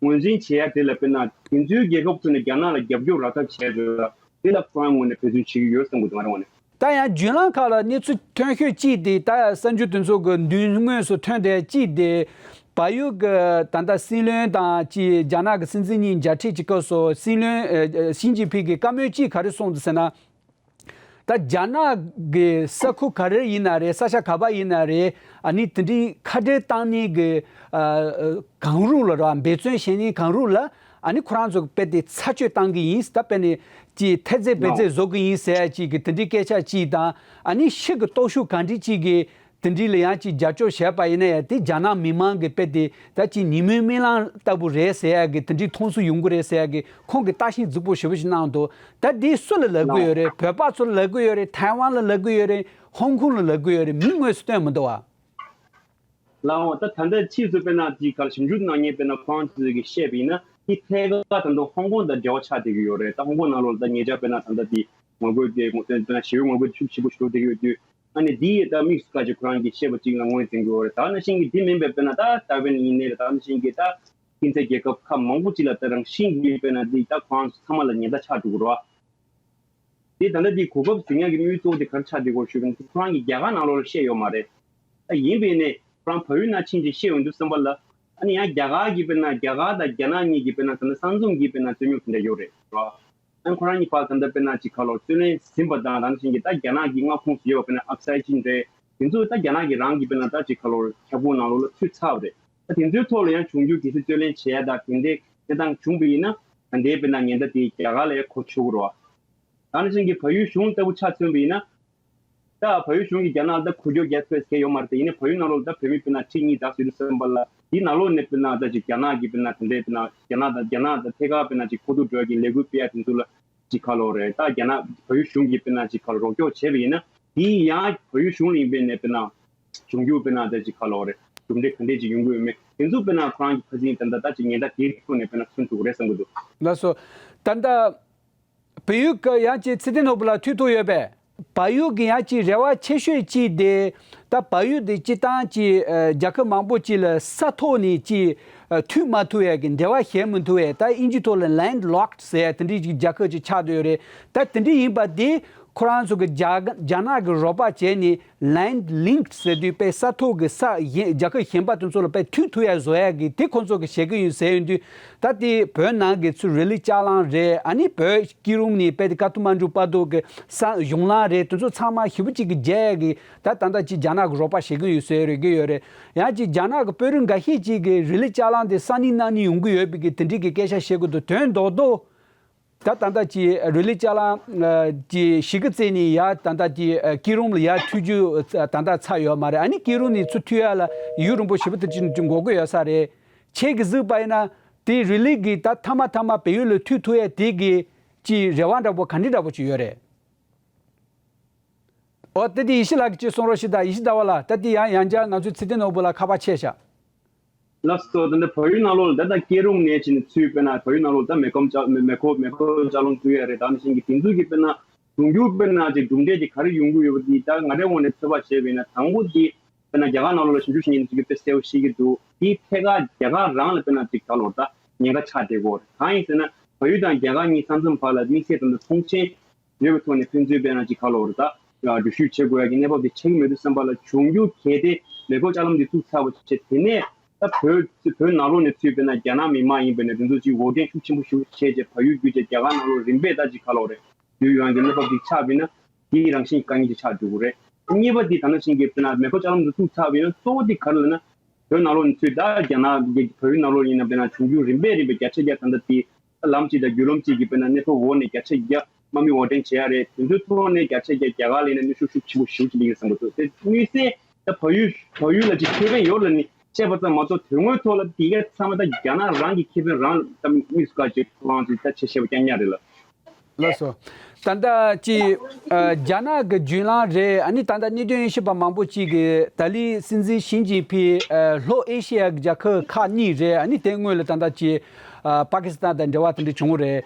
ངོས་འཛིན་བྱེད་ཡ་དེ་ལ་དཔེར་ན་དེ་ཚོའི་རྒྱལ་ཁབ་ཚོ་ནས་རྒྱ་ནག་ལ་རྒྱབ་སྐྱོར་རག་ཐབས་བྱས་ཡོད་ལ་དེ་ལ་ཁོ་རང་ངོས་ནས་འབད་བརྩོན་བྱེད་ཀྱི་ཡོད་བསམ་གྱི་འདུག་ང་རང་ངོས་ནས། ད་ཡང་བརྒྱུད་ལམ་ཁག་ལ་གནས་ཚུལ་ཐོན་ཤོས་གཅིག་དེ་ད་གསར་འགྱུར་དེ་ཚོ་གི་མདུན་ངོས་སུ་ཐོན་བསྡད་གཅིག་དེ་བལ་ཡུལ་གི་ད་ལྟ་སྲིད་བློན་དང་གཅིག་རྒྱ་ནག་གི་སྲིད་འཛིན་གཉིས་མཇལ་འཕྲད་ཀྱི་སྐབས་སུ་སྲིད་བློན་ཨ་ཨ་ཞི་ཅིན་ཕིང་གིས་བཀའ་མོལ་གཅིག་ག་རེ་གསུངས་འདུག་ཟེར་ན། ད་རྒྱ་ནག་གི་ས་ཁུལ་ག་རེ་ཡིན་ན་རེད། ས་ཆ་ག་པར་ཡིན་ན་རེད། ཨ་ནི་དེ་འདྲའི་ཁ་བྲལ་བཏང་ནས་གི་ཨ་ཨ་གང་རུང་ལ་ར་འབད་བརྩོན་བྱེད་ནས་གང་རུང་ལ་ཨ་ནི་ཁོ་རང་ཚོ་དཔེ་དེ་ཚ་བཅོས་བཏང་གི་ཡིན། ད་དཔེ་ནས་ཀྱི་ཐེ་ཚེ་བེ་ཚེ་བཟོ་གི་ཡིན་ཟེར་ཡ་ཅིག་གི་དེ་འདྲའི་སྐད་ཆ་ཅིག་དང་ཨ་ནི་ཕྱི་གི་སྟོབས་ཤུགས་གང་འདྲ་ཅིག་གི་དེ་འདྲའི་ལ་ཡང་ཅིག་རྒྱབ་སྐྱོར་བྱས་པ་ཡིན་ན་ཡང་དེ་རྒྱ་ནག་མི་མང་གི་དཔེ་དེ་ད་ཅིག་ཉིན་མོའི་རྨི་ལམ་ལྟ་བུ་རེད་ཟེར་ཡ་གི་དེ་འདྲའི་མཐོང་ཚུལ་ཡོང་གི་རེད་ཟེར་ཡ་གི་ཁོང་གིས་བརྟག་ཞིབ་རྫིག་པོ་ཞེ་པོ་ཞིག་གནང་འདུག་ད་དེ་སུ་ལ་ལབ་གི་ཡོད་རེད། བོད་པ་ཚོ་ལ་ལབ་གི་ཡོད་རེད། ཐའེ་ཝན་ལ་ལབ་གི་ཡོད་རེད། ཧོང་ཀོང་ལ་ལབ་གི་ཡོད་རེད། མིང་དངོས་སུ་བཏོན་མི་འདུག་བ། ལའོ། ད་ད་ལྟ་ཕྱིས་སུ་དཔེར་ན་དེའི་ཁར་ཞིབ་འཇུག་གནང་མཁན་དཔེར་ན་ཁོ་རང་ཚོས་ཀྱིས་བཤད་པ་ཡིན་ན། དེ་ཐད་ཀར་ད་དུང་ཧོང་ཀོང་དང་འབྲེལ་བ་ཆགས་བསྡད་ཀྱི་ཡོད་རེད། ད་ཧོང་ཀོང་ནང་ལོགས་ལ་ད་ཉེ་ཆར་དཔེར་ན་ད་ལྟ་དེ་ངོ་རྒོལ་དེ་ངོ་དཔེར་ན་ཞི་བའི་ངོ་རྒོལ་ཤུགས་ཆེན་པོ་ཞིག་འགྲོ་བསྡད་ཀྱི་ཡོད་དུས། ཨ་ནི་འདི་ཡིས་ད་དམིགས་སུ་བཀར་ཅིག་ཁོ་རང་གིས་བཤད་པ་ཅིག་ལ་ངོས་འཛིན་གྱི་ཡོད་རེད། ད་ནང་བཞིན་གྱི་འདི་མིན་པའི་དཔེར་ན་ད་ཏཱའི་ཝན་ཡིན་ནའི་རེད། ད་ནང་བཞིན་གྱི་ད་ཁྱིམ་མཚེས་རྒྱལ་ཁབ་ཁག་མང་པོ་ཅིག་ལ་ད་རང་བཞིན་གྱིས་དཔེར་ན་འདི་ད་ཁོ་རང་ཚོ་ཚང་མ་ལ་ཉེན་བརྡ་ཆགས་འགྲོ་གི་རེད་བ། དེ་ད་ལྟ་དེ་གོ་སྐབས་ཟིན་ཡག་གི་དམིགས་ཡུལ་གཙོ་བོ་དེ་ག་རེ་ཆགས་བསྡད་ཀྱི་ཡོད་ཞུས་པ་ཡིན་ན། ཁོ་རང་གིས་རྒྱ་གར་ནང་ལོགས་ལ་བཤད་ཡོད་མ་རེད། ད་ཡིན་པས་ནས་ཁོ་རང་བལ་ཡུལ་ནང་ཕྱིན་ཅིག་བཤད་ཡོང་དུས་ཙམ་པ་ལ། ཨ་ནི་ཡང་རྒྱ་གར་གྱི་དཔེར་ན་རྒྱ་གར་དང་རྒྱ་ནག་གཉིས་ཀྱི་དཔེར་ན་ད་ལྟ་ས་མཚམས་ཀྱི་དཔེར་ན་རྩོད་རྙོག་དེ་འདྲ་ཡོད་རེད་ར། ཨ་ནི་ཁོ་རང་གཉིས་བར་ད་ལྟ་དཔེར་ན་ཅིག་ག་ལོར་རྩོད་ལེན་ཟིན་པ་དང་། ད་ནང་བཞིན་གྱི་ད་རྒྱ་ནག་གི་མངའ་ཁོངས་སུ་ཡོད་པ་དཔེར་ན་ཨག་སའི་ཅིན་རེད། དེ་ཚོ་ད་རྒྱ་ནག་གི་རང་གི་དཔེར་ན་ད་ཅིག་ག་ལོར་ཁྱབ་ཁོངས་ནང་ལོགས་ལ་ཚུད་ཚར་བ་རེད། ད་དེ་ཚོའི་ཐོག་ལ་ཡང་འབྱུང་འགྱུར་གྱི་སྲིད་རྩོད་ལེན་བྱེད་ཡ་ད་དེ་འདྲའི་གནས་སྟངས་བྱུང་བ་ཡིན་ན། ད་ལྟའི་དཔེར་ན་ཉེན་བརྡ་དེ་རྒྱ་གར་ལ་ཡང་གོ་ཆོད་ཀྱི་རེད་བ། ད་ནང་བཞིན་གྱི་བལ་ཡུལ་གཞུང་ལྟ་བུ་ཆ་མཚོན་པ་ཡིན་ན། ད་བལ་ཡུལ་གཞུང་གིས་རྒྱ་ནག་ལ་ད་འགུལ་སྐྱོད་རྒྱག་ཐུབ་ཟེར་ཡོད་མ་རེད་དེ། ཡིན་ནའི་བལ་ཡུལ་ནང་ལོགས་ལ་ད་བོད་མི་དཔེར་ན་ཁྲི་གཉིས་དག་ཟེར་དུས་ཙམ་པ་ལ། དེའི་ནང་ལོགས་ནས་དཔེར་ན་ད་ཅིག་རྒྱ་ནག་གི་དཔེར་ན་དེ་འདྲའི་དཔེར་ན་རྒྱ་ནག་དང་རྒྱ་ནག་དང་ཐད་ཀར་དཔེར་ན་ཅིག་གོ་བསྡུར་འགྲོ་ཡ་གི་ལས་འགུལ་སྤེལ་ཡ་དེ་ཚོ་ལ་ཅིག་ག་ལོར་རེད། ད་རྒྱ་ནག་བལ་ཡུལ་གཞུང་གིས་དཔེར་ན་ཅིག་ག་ལོར་རོགས་སྐྱོར་བྱས་པ་ཡིན་ན། དེའི་ཡང་བལ་ཡུལ་གཞུང་ལ་ཡིན་པས་ནས་དཔེར་ན་འབྱུང་འགྱུར་དཔེར་ན་ད་ཅིག་ག་ལོར་རེད། གྲུབ་འབྲས་ག་འདྲས་ཅིག་ཡོང་གི་ཡོད་མེད་དེ་ཚོ་དཔེར་ན་ཁོ་རང་གི་ཕ་ཚིན་ད་ལྟ་ད་ཅིག་ཉེན་བརྡ་དེའི་ཐོག་ནས་དཔེར་ན་མཚོན་ཐུབ་ཀྱི་རེད་བསམ་གྱི་འདུག། ལགས་སོ། ད་ལྟ་བལ་ཡུལ་གྱི་ཡང་ཅིག་ཚེ་བརྟན་ནོར་བུ་ལགས་ཐུག་ཐུབ་ཡོད་པས། བལ་ཡུལ་གྱི་ཡང་ཅིག་རེ་བ་ཆེ་ཤོས་ཅིག་དེ། ད་བལ་ཡུལ་དེ་སྤྱིར་བཏང་ཅིག་ཨ་རྒྱལ་ཁབ་མང་པོ་ཅིག་ལ་ས་ཐོག་ནས་ཅིག་ཨ་མཐུད་མ་ཐུབ་ཡ་གི་འབྲེལ་བ་བྱེད་མི་ཐུབ་ཡ། ད་དབྱིན་ཇིའི་ཐོག་ལ་land locked ཟེར་ཡ་དེ་འདྲའི་ཅིག་རྒྱལ་ཁབ་ཅིག་ཆགས་བསྡད་ཡོད་རེད། ད་དེ་འདྲ་ཡིན་པ་དེ་ཁོ་རང་ཚོ་གི་རྒྱ་རྒྱ་ནག་གི་རོགས་པ་བྱས་ནས་land linked ཟེར་དུས་དཔེ་ས་ཐོག་གི་ས་གཞན་རྒྱལ་ཁབ་གཞན་པ་དེ་ཚོ་ལ་དཔེ་མཐུད་ཐུབ་ཡ་བཟོ་ཡ་གི་དེ་ཁོ་ཚོ་གི་བྱེད་ཀྱི་ཡོད་ཟེར་ཡོང་དུས། ད་དེ་བོད་ནང་གི་ཚུར་རི་ལི་ལྕགས་གླང་རེད། ཨ་ནི་བོད་སྐྱིད་རོང་ནས་དཔེ་དེ་ཀ་ཐ་མན་གྲུ་བར་དུ་གི་ས་གཞུང་ལམ་རེད། དེ་ཚོ་ཚང་མ་ཞེ་པོ་ཅིག་གི་རྒྱ་གི་ད་ད་ལྟ་ཅིག་རྒྱ་ནག་གི་རོགས་པ་བྱེད་ཀྱི་ཡོད་ཟེར་རེད་གི་ཡོད་རེད། ཡང་ཅིག་རྒྱ་ནག་གི་དཔོན་རིགས་འགའ་ཤས་ཅིག་གིས་རི་ལི་ལྕགས་གླང་དེ་ས་གནས་ནང་ནས་ཡོང་གི་ཡོད་པའི་གི་དེ་འདྲའི་གི་སྐད་ཆ་བཤད་གི་འདུག། དོན་རྡོག་རྡོག་ད་ད་ལྟ་ཅིག་རི་ལི་ལྕགས་གླང་ཅིག་གཞིས་ཀ་རྩེ་ནས་ཡར་ད་ལྟ་ཅིག་སྐྱིད་རོང་ལ་ཡར་མཐུད་རྒྱུ་ད་ལྟ་ཚར་ཡོད་མ་རེད། ཨ་ནི་སྐྱིད་རོང་ནས་ཚུར་མཐུད་ཡ་ལ་ཡུན་རིང་པོ་ཞེ་པོ་དེ་ཅིག་འགོར་གི་ཡོད་ས་རེད། ཁྱེད་ཀྱིས་གཟིགས་པ་ཡིན་ན་དེ་རི་ལི་གི་ད་མཐའ་མ་མཐའ་མ་བལ་ཡུལ་ལ་མཐུད་ཐུབ་ཡ་དེ་གི་ཅིག་རེ་བ་འདྲ་པོ་ག་འདྲ་འདྲ་པོ་ཅིག་ཡོད་རེད། ཨོ་དེ་དེ་ཡེ་ཤེས་ལགས་ཀྱིས་ཅིག་གསུང་རོགས་ཞུ་དང་། ཡེ་ཤེས་ཟླ་བ་ལགས། ད་དེ་ཡང་ཡང་བསྐྱར་ང་ཚོའི་ཚེ་བརྟན་ནོར་བུ་ལགས་ཁ་པར་ཆད་བཞག། ལགས་སོ། ད་ལྟ་བལ་ཡུལ་ནང་ལོགས་ལ་ད་ལྟ་སྐྱིད་རོང་ནས་ཕྱིན་ནས་ཚུར་དཔེར་ན་བལ་ཡུལ་ནང་ལོགས་ད་མེ་ཁོམ་ལྕགས་མེ་མེ་འཁོར་མེ་འཁོར་ལྕགས་ལམ་བཙུགས་ཡ་རེད། ད་ནང་བཞིན་གྱི་དེ་ཚོ་གི་དཔེར་ན་འབྱུང་འགྱུར་དཔེར་ན་ཅིག་གྲུབ་འབྲས་ཅིག་ག་རེ་ཡོང་གི་ཡོད་པ་དེ་ད་ང་རའི་ངོས་ནས་ཚོད་དཔག་བྱས་པ་ཡིན་ན། དང་པོ་དེ་དཔེར་ན་རྒྱ་གར་ནང་ལོགས་ལ་ཞིབ་འཇུག་བྱེད་མཁན་ཚོ་གིས་དཔེ་གསལ་པོ་ཤེས་ཀྱི་འདུག། དེའི་ཐད་ཀར་རྒྱ་གར་རང་ལ་དཔེར་ན་ཅིག་ད་ལོར་ད་ཉེན་ཁ་ཆགས་བསྡད་ཀྱི་ཡོད་རེད། གང་ཡིན་ཟེར་ན་བལ་ཡུལ་དང་རྒྱ་གར་གཉིས་ས་མཚམས་བར་ལ་དམིགས་བསལ་དང་མཐོང་མཆན་ཡོད་པའི་ཐོག་ནས་ཕན་ཚུན་དཔེར་ན་ཅིག་ག་ལོར་ད་འགྲུལ་བཞུད་བྱེད་དགོས་ཡ་གི་གནས་བབ་དེ་ཆགས་ཀྱི་མེད་དུས་ཙམ་པ་ལ། འབྱུང་འགྱུར་གལ་ཏེ་མེ་འཁོར་ལྕགས་ལམ་འདི་བཙུགས་ཚར་བ་བྱས། དེ་ནས་ད་བོད་བོད་ནང་ལོགས་ནས་ཚུར་དཔེར་ན་རྒྱ་ནག་མི་མང་ཡིན་པ་ཡིན་ན་དེ་ཚོ་ཅིག་འོར་འདྲེན་ཤུགས་ཆེན་པོ་ཞིག་བྱས་རྗེས་བལ་ཡུལ་བརྒྱུད་བྱས་རྒྱ་གར་ནང་ལོགས་རིམ་པས་ད་ཅིག་ག་ལོར་རེད། བསྡུ་ཡོང་གི་གནས་བབ་ཅིག་ཆགས་པ་ཡིན་ན། དེའི་རང་བཞིན་དཀའ་ངལ་ཅིག་ཆགས་འགྲོ་གི་རེད། གཉིས་པ་དེ་ད་ནང་བཞིན་གྱི་དཔེར་ན་མེ་འཁོར་ལྕགས་ལམ་འདི་བཙུགས་ཚར་བ་ཡིན་ན་གཙོ་བོ་དེ་ག་རེ་ལབ་ན། བོད་ནང་ལོགས་ནས་ཚུར་ད་རྒྱ་ནག་གི་བལ་ཡུལ་ནང་ལོགས་ཡིན་ན་དཔེར་ན་འབྱུང་འགྱུར་རིམ་པས་རིམ་པས་བརྒྱ་ཆ་བརྒྱ་ད་ལྟ་དེ་ལམ་གཅིག་དང་བརྒྱུད་ལམ་གཅིག་གི་དཔེར་ན་གནས་ཐོ་འོག་ནས་བརྒྱ་ཆ་བརྒྱ་དམག་མི་འོར་འདྲེན་བྱེད་ཡ་རེད། དེ་ཚོའི་ཐོག་ནས་བརྒྱ་ཆ་བརྒྱ་རྒྱ་གར་ལ་ཡིན་ན་གནོན་ཤུགས་ཤུགས་ཆེན་པོ་ཞེ་པོ་ཅིག་སླེབས་ཀྱི་རེད་བསམ་གྱི་འདུག། དེ་དམིགས་བསལ་ད་བལ་ཡུལ་བལ་ཡུལ་ལ་ཅིག་ཁེ་ཕན་ཡོད་ལབ་ནས་བཤད་པ་ཙམ་མ་གཏོགས་དོན་དངོས་ཐོག་ལ་དེ་ག་ཚང་མ་ད་རྒྱ་ནག་རང་གི་ཁེ་ཕན་རང་ད་དམིགས་སུ་བཀར་བྱས་ཁོ་རང་ཚོས་ད་ཆ་ཤེས་པ་རྐྱང་རྐྱང་རེད་ལ། ལགས་སོ། ད་ལྟ་ཅིག་ཨ་རྒྱ་ནག་གི་བརྒྱུད་ལམ་རེད། ཨ་ནི་ད་ལྟ་གནད་དོན་དབྱེ་ཞིབ་པ་མང་པོ་ཅིག་གིས་ཏཱ་ལའི་སྲིད་འཛིན་ཞི་ཅིན་ཕིང་ཨ་ལྷོ་ཨེ་ཤི་ཡ་གི་རྒྱལ་ཁབ་ཁག་གཉིས་རེད། ཨ་ནི་དེ་སྔོན་ལ་ད་ལྟ་ཅིག་ཨ་པ་ཀི་སི་ཐན་དང་འབྲེལ་བ་དེ་འདྲ་བྱུང་རེད།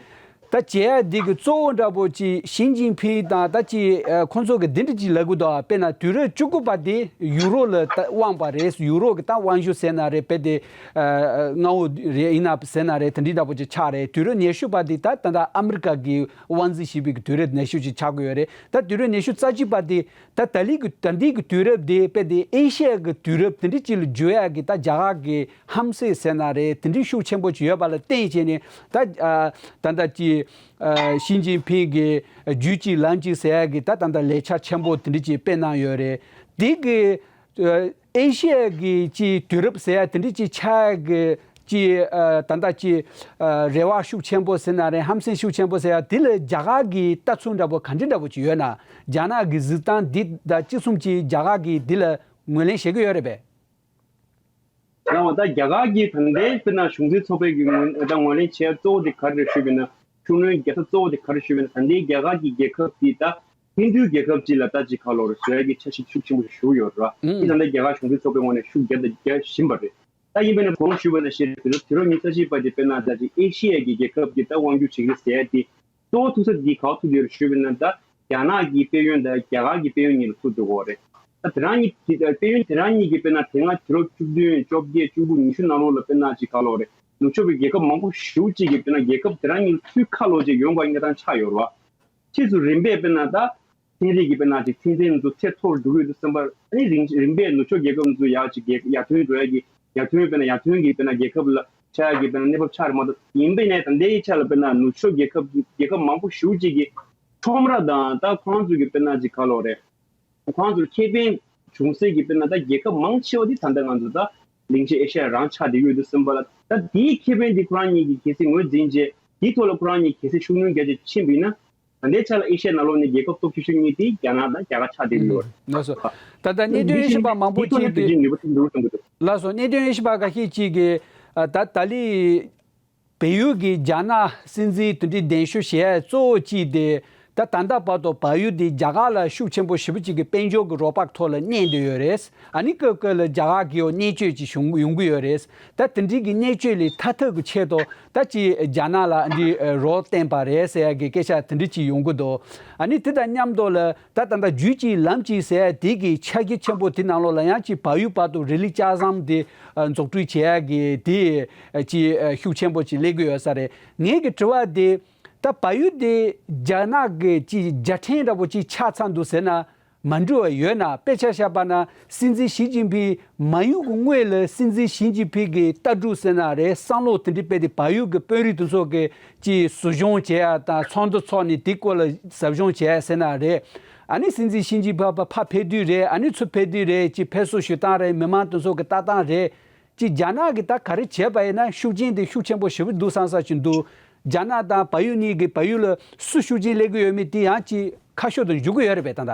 ད་བྱེད་ཡ་འདི་གི་གཙོ་བོ་འདྲ་པོ་ཅིག་ཞི་ཅིན་ཕིང་དང་ད་ཅིག་ཨ་ཁོང་ཚོ་གི་འདི་འདྲ་ཅིག་ལབ་གི་འདུག། དཔེར་ན་དུས་རབས་བཅུ་དགུ་པ་དེ་ཡུ་རོ་ལ་ད་དབང་བ་རེད། ཡུ་རོ་གི་ད་དབང་ཤུགས་ཟེར་ན་རེད། དཔེ་དེ་ཨ་མངའ་འོག་རེད་ཡིན་ན་ཟེར་ན་རེད། དེ་འདྲའི་འདྲ་པོ་ཅིག་ཆགས་རེད། དུས་རབས་ཉི་ཤུ་པ་དེ་ད་ད་ལྟ་ཨ་མི་རི་ཀ་གི་དབང་འཛིན་བྱེད་པའི་གི་དུས་རབས་ཉི་ཤུ་ཅིག་ཆགས་ཀྱི་ཡོད་རེད། ད་དུས་རབས་ཉི་ཤུ་རྩ་གཅིག་པ་དེ་ད་ད་ལི་གི་ད་འདི་གི་དུས་རབས་དེ་དཔེ་དེ་ཨེ་ཤི་ཡ་གི་དུས་རབས་དེ་འདྲ་ཅིག་ལ་བསྒྱུར་ཡ་གི་ད་རྒྱ་གར་གི་ཧམ་སེམས་ཟེར་ན་རེད། དེ་འདྲའི་ཤུགས་ཆེན་པོ་ཅིག་ཡོད་པ་ལ་བརྟེན་བྱས་ནས་ད་ཨ་ད་ལྟ་ཅིག་ཨ་ཞི་ཅིན་ཕིང་གི་རྒྱུད་གཅིག་ལམ་གཅིག་ཟེར་ཡ་གི་ད་ད་ལྟ་ལས་འཆར་ཆེན་པོ་དེ་འདྲ་ཅིག་སྤེལ་གནང་ཡོད་རེད། དེ་གི་ཨ་ཨེ་ཤི་ཡ་གི་ཅིག་དུས་རབས་ཟེར་ཡ་དེ་འདྲ་ཅིག་ཆགས་ཡ་གི་ཅིག་ཨ་ད་ལྟ་ཅིག་ཨ་རེ་བ་ཤུགས་ཆེན་པོ་ཟེར་ན་རེད། ཧམ་སེམས་ཤུགས་ཆེན་པོ་ཟེར་ཡ་དེ་ལ་རྒྱ་གར་གི་ལྟ་ཚུལ་འདྲ་པོ་ག་འདྲ་འདྲ་པོ་ཅིག་ཡོད་ན། རྒྱ་ནག་གི་གཟིགས་སྟངས་འདི་དང་གཅིག་མཚུངས་ཅིག་རྒྱ་གར་གི་འདི་ལ་ངོས་ལེན་བྱེད་ཀྱི་ཡོད་རེད་པས། ཡང་ད་རྒྱ་གར་གྱི་ད་ལྟའི་དཔེར་ན་གཞུང་འཛིན་ཚོགས་པའི་གི་ངོས་ད་ངོས་ལེན་བྱེད་ཡ་གཙོ་བོ་དེ་ག་རེ་རེད་ཞུས་པ་ཡིན་ན། ཤུགས་སྣོན་རྒྱག་ས་གཙོ་བོ་དེ་ག་རེ་ཞུས་པ་ཡིན་ན། ད་ལྟའི་རྒྱ་གར་གྱི་རྒྱལ་ཁབ་དེ་ད་ ཧིན་རྡུའི་རྒྱལ་ཁབ་ཅིག་ལ་ད་ཅིག་ག་ལོར་བཟོ་ཡ་གི་འཆར་གཞི་ཤུགས་ཆེན་པོ་ཞིག་ཞུགས་ཡོད་ར། ཨུམ། དེ་ད་ལྟ་རྒྱ་གར་གཞུང་འཛིན་ཚོགས་པའི་ངོས་ནས་ཤུགས་རྒྱབ་དང་རྒྱག་བཞིན་པ་རེད། ད་ཡིན་པས་ན་གོང་ཞུས་པ་ནང་བཞིན་དུས་རབས་ཉི་ཤུ་རྩ་གཅིག་པ་དེ་དཔེར་ན་ད་ཅིག་ཨེ་ཤི་ཡ་གི་རྒྱལ་ཁབ་ཀྱི་ད་དབང་སྒྱུར་བྱེད་ཀྱི་རེད་ཟེར་ཡ་དེ། གཙོ་བོ་ཐུག་ས་འདི་ག་པར་ཐུག་ཡོད་རེད་ཞུས་པ་ན། ད་རྒྱ་ནག་གི་དཔལ་ཡོན་དང་རྒྱ་གར་གྱི་དཔལ་ཡོན་གཉིས་ལ་ཐུག་འགྲོ་གི་རེད། ད་དེ་རང་གཉིས་དེ་དཔལ་ཡོན་དེ་རང་གཉིས་ཀྱིས་དཔེར་ན་དེ་སྔ་དུས་རབས་བཅུ་བདུན་བཅོ་བརྒྱད་བཅུ་དགུ་ཉི་ཤུ་ནང་ལོགས་ལ་དཔེར་ན་ཅིག་ག་ལོག་རེད། ནུབ་ཕྱོགས་པའི་རྒྱལ་ཁབ་མང་པོ་ཞེ་པོ་ཅིག་གིས་དཔེར་ན་རྒྱལ་ཁབ་དེ་རང་གཉིས་ལ་ཚུར་ཁ་ལོག་ཅིག་ཡོང་དགོས་ཡ་གནས་སྟངས་ཆགས་ཡོད་རེད་བ། ཕྱིས་སུ་རིམ་པས་དཔེར་ན་ད་ཚན་རིག་གི་དཔེར་ན་ཅིག་ཚན་རྩལ་ཚོ་ཚད་མཐོ་རུ་འགྲོ་གི་ཡོད་དུས་ཙམ་པར། ཨ་ནི་རིམ་རིམ་པས་ནུབ་ཕྱོགས་རྒྱལ་ཁབ་ཚོ་ཡར་ཅིག་རྒྱལ་ཡར་ཐོན་འགྲོ་ཡ་གི་ཡར་ཐོན་དཔེར་ན་ཡར་ཐོན་གྱི་དཔེར་ན་རྒྱལ་ཁབ་ལ་ཆགས་ཡ་གི་དཔེར་ན་གནས་བབ་ཆགས་རེད་མ་གཏོགས། ཡིན་པས་ན་ད་ལྟའི་ཆ་ལ་དཔེར་ན་ནུབ་ཕྱོགས་རྒྱལ་ཁབ་ཀྱི་རྒྱལ་ཁབ་མང་པོ་ཞེ་པོ་ཅིག་གིས་ཁྲོམ་ར་དང་ད་ཁོང་ཚོ་གི་དཔེར་ན་ཅིག་ག་ལོག་རེད། ཁོང་ཚོར་ཁེ་ཕན་བྱུང་སའི་གི་དཔེར་ན་ད་རྒྱལ་ཁབ་མང་ཆེ་བ་དེ་ད་ལྟ་ང་ཚོ་ད་གླིང་ཆེན་ཨེ་ཤ་ཡ་རང་ཆགས་བསྡད་ཡོད་དུས་ཙམ་པ་ལ། ད་དེའི་ཁེ་ཕན་དེ་ཁོ་རང་གཉིས་ཀྱིས་གལ་སྲིད་ངོས་འཛིན་བྱས། དེའི་ཐོག་ལ་ཁོ་རང་གཉིས་གལ་སྲིད་ཤུགས་སྣོན་རྒྱག་བྱས་ཕྱིན་པ་ཡིན་ན། ད་ལྟའི་ཆ་ལ་ཨེ་ཤ་ཡ་ནང་ལོགས་ནས་རྒྱལ་ཁབ་སྟོབས་ཆེ་ཤོས་གཉིས་དེ་རྒྱ་ནག་དང་རྒྱ་གར་ཆགས་བསྡད་ཡོད་རེད། ལགས་སོ། ད་ལྟ་གནད་དོན་དབྱེ་ཞིབ་པ་མང་པོ་གཅིག་གིས། ལགས་སོ། གནད་དོན་དབྱེ་ཞིབ་པ་འགའ་ཤས་གཅིག་གིས་ཨ་ད་ད་ལི་བལ་ཡུལ་གྱི་རྒྱ་ནག་སྲིད་འཛིན་དེ་འདྲའི་གདན་ཞུ་བྱས་གཙོ་བོ་གཅིག་དེ། ད་ད་ལྟ་བར་དུ་བལ་ཡུལ་དེ་རྒྱ་གར་ལ་ཤུགས་ཆེན་པོ་ཞེ་པོ་ཅིག་གི་དཔལ་འབྱོར་གྱི་རོགས་པ་ཐོག་ལ་གནས་བསྡད་ཡོད་རེད། ཨ་ནི་སྐབས་སྐབས་ལ་རྒྱ་གར་གྱི་གནད་སྐྱོན་ཅིག་བྱུང་ཡོང་གི་ཡོད་རེད། ད་དེ་འདྲའི་གི་གནད་སྐྱོན་ལས་ཐར་ཐབས་ཀྱི་ཆེད་དུ་ད་ཅིག་རྒྱ་ནག་ལ་འདི་རོགས་བསྟན་པ་རེད་ཟེར་ཡ་གི་སྐད་ཆ་དེ་འདྲ་ཅིག་ཡོང་གི་འདུག་ཨ་ནི་དེ་དང་མཉམ་དུ་ལ་ད་ད་ལྟ་རྒྱུད་གཅིག་ལམ་གཅིག་ཟེར་ཡ་དེ་གི་ཆ་རྐྱེན་ཆེན་པོ་དེ་ནང་ལོགས་ལ་ཡང་ཅིག་བལ་ཡུལ་བར་དུ་རི་ལི་ལྕགས་ཟམ་དེ་འཛུགས་སྐྲུན་བྱེད་ཡ་གི་དེ་ཅིག་ཤུགས་ཆེན་པོ་ཅིག་སླེབས་ཀྱི་ཡོད་ས་རེད། ངའི་གི་དྲི་བ་དེ། ད་བལ་ཡུལ་དེ་རྒྱ་ནག་གི་ཅིག་རྒྱལ་ཕྲན་འདྲ་པོ་ཅིག་ཆགས་ཚར་འདུག་ཟེར་ན་མ་འགྲིག་པ་ཡོད་ན། དཔེ་ཆ་བཞག་པ་ན་སྲིད་འཛིན་ཞི་ཅིན་ཕིང་མ་ཡོང་གི་སྔོན་ལ་སྲིད་འཛིན་ཞི་ཅིན་ཕིང་གི་ལྟ་གྲུབ་ཟེར་ན་རེད། བསམ་བློ་དེ་འདྲ་དཔེ་དེ་བལ་ཡུལ་གྱི་དཔོན་རིགས་དེ་ཚོ་གི་ཅིག་ཟབ་སྦྱོང་བྱེད་ཡ་དང་ཚོགས་འདུ་ཚོགས་ནས་དེ་སྐོར་ལ་ཟབ་སྦྱོང་བྱེད་ཡ་ཟེར་ན་རེད། ཨ་ནི་སྲིད་འཛིན་ཞི་ཅིན་ཕིང་ཕར་ཕར་ཕེབས་དུས་རེད། ཨ་ནི་ཚུར་ཕེབས་དུས་རེད། ཅིག་ཕེབས་བསུ་ཞུ་སྟངས་རེད། མི་མང་དེ་ཚོ་གི་ལྟ་སྟངས་རེད། ཅིག་རྒྱ་ནག་གིས་ད་ག་རེ་བྱས་པ་ཡིན་ན་ཤུགས་རྐྱེན་དེ་ཤུགས་ཆེན་པོ་ཞེ་པོ་འདུག་བསམ་ས་ཅིག་འདུག་རྒྱ་ནག་དང་བལ་ཡུལ་གཉིས་ཀྱི་བལ་ཡུལ་ལ་སུ་ཤུགས་རྐྱེན་སླེབས་ཀྱི་ཡོད་མེད་དེ་ཡང་ཅིག་ཁ་ཤོར་དུ་འཇུག་གི་ཡོད་རེད་པས་ད་ལྟ།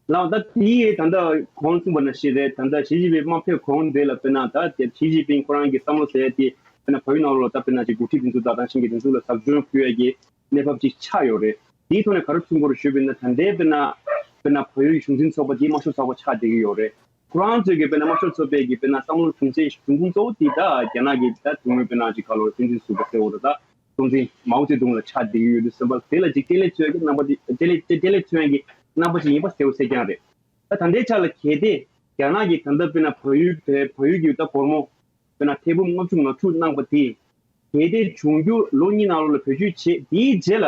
ལགས། ད་དེ་ད་ལྟ་གོང་གསུངས་པ་ནང་བཞིན་རེད། ད་ལྟ་ཞི་ཅིན་ཕིང་མ་ཕེབས་གོང་དེ་ལ་དཔེར་ན་ད་དེ་ཞི་ཅིན་ཕིང་ཁོ་རང་གི་བསམ་བློ་ཟེར་ཡ་དེ་དཔེར་ན་བལ་ཡུལ་ནང་ལོགས་ལ་ད་དཔེར་ན་ཅིག་འགོ་ཁྲིད་དེ་ཚོ་དང་དེ་བཞིན་གྱི་དེ་ཚོ་ལ་ཟབ་སྦྱོང་ཕུལ་ཡ་གི་གནས་བབ་ཅིག་ཆགས་ཡོད་རེད། དེའི་ཐོག་ནས་ག་རེ་གསུང་དགོས་རེད་ཞུས་པ་ཡིན་ན། ད་ལྟའི་དཔེར་ན་དཔེར་ན་བལ་ཡུལ་གཞུང་འཛིན་ཚོགས་པ་དེ་དམར་ཤོག་ཚོགས་པ་ཆགས་བསྡད་ཀྱི་ཡོད་རེད། ཁོ་རང་ཚོས་ཀྱི་དཔེར་ན་དམར་ཤོག་ཚོགས་པའི་གི་དཔེར་ན་བསམ་བློ་དྲུང་ཆེ་དྲུང་དཔོན་གཙོ་བོ་དེ་ད་རྒྱ་ནག་གི་ད་དེ་སྔོན་དཔེར་ན་ཅིག་ག་ལོར་བསྟན་འཛིན་ཟུར་པ་ཟེར་བ་རེད། ད་གཙོ་འཛིན་མའོ་ཙེ་ཏུང་ལ་ཆགས་བསྡད་ཀྱི་ཡོད་དུས་ཙམ་པ་དེ་ལ་ཅིག་སྐྱེ་ལེ་ཚོས་ཀྱི་རྣམ་པ་དེ་སྐྱེ་ལེ་སྐྱེ་ལེ་ཚོས་ཀྱི་རྣམ་པ་ཅིག་ཡིན་པ་གསལ་པོ་གསལ་རྐྱང་རེད། ད་ད་ལྟའི་ཆ་ལ་གལ་ཏེ་རྒྱ་ནག་གིས་ད་ལྟ་དཔེར་ན་བལ་ཡུལ་བལ་བལ་ཡུལ་གྱི་ད་སྒོར་མོ་དཔེར་ན་ཐེར་འབུམ་ལྔ་བཅུ་ང་དྲུག་གནང་པ་དེ། གལ་ཏེ་འབྱུང་འགྱུར་ལོ་གཉིས་ནང་ལོགས་ལ་བེད་སྤྱོད་བྱེད། དེའི་རྗེས་ལ་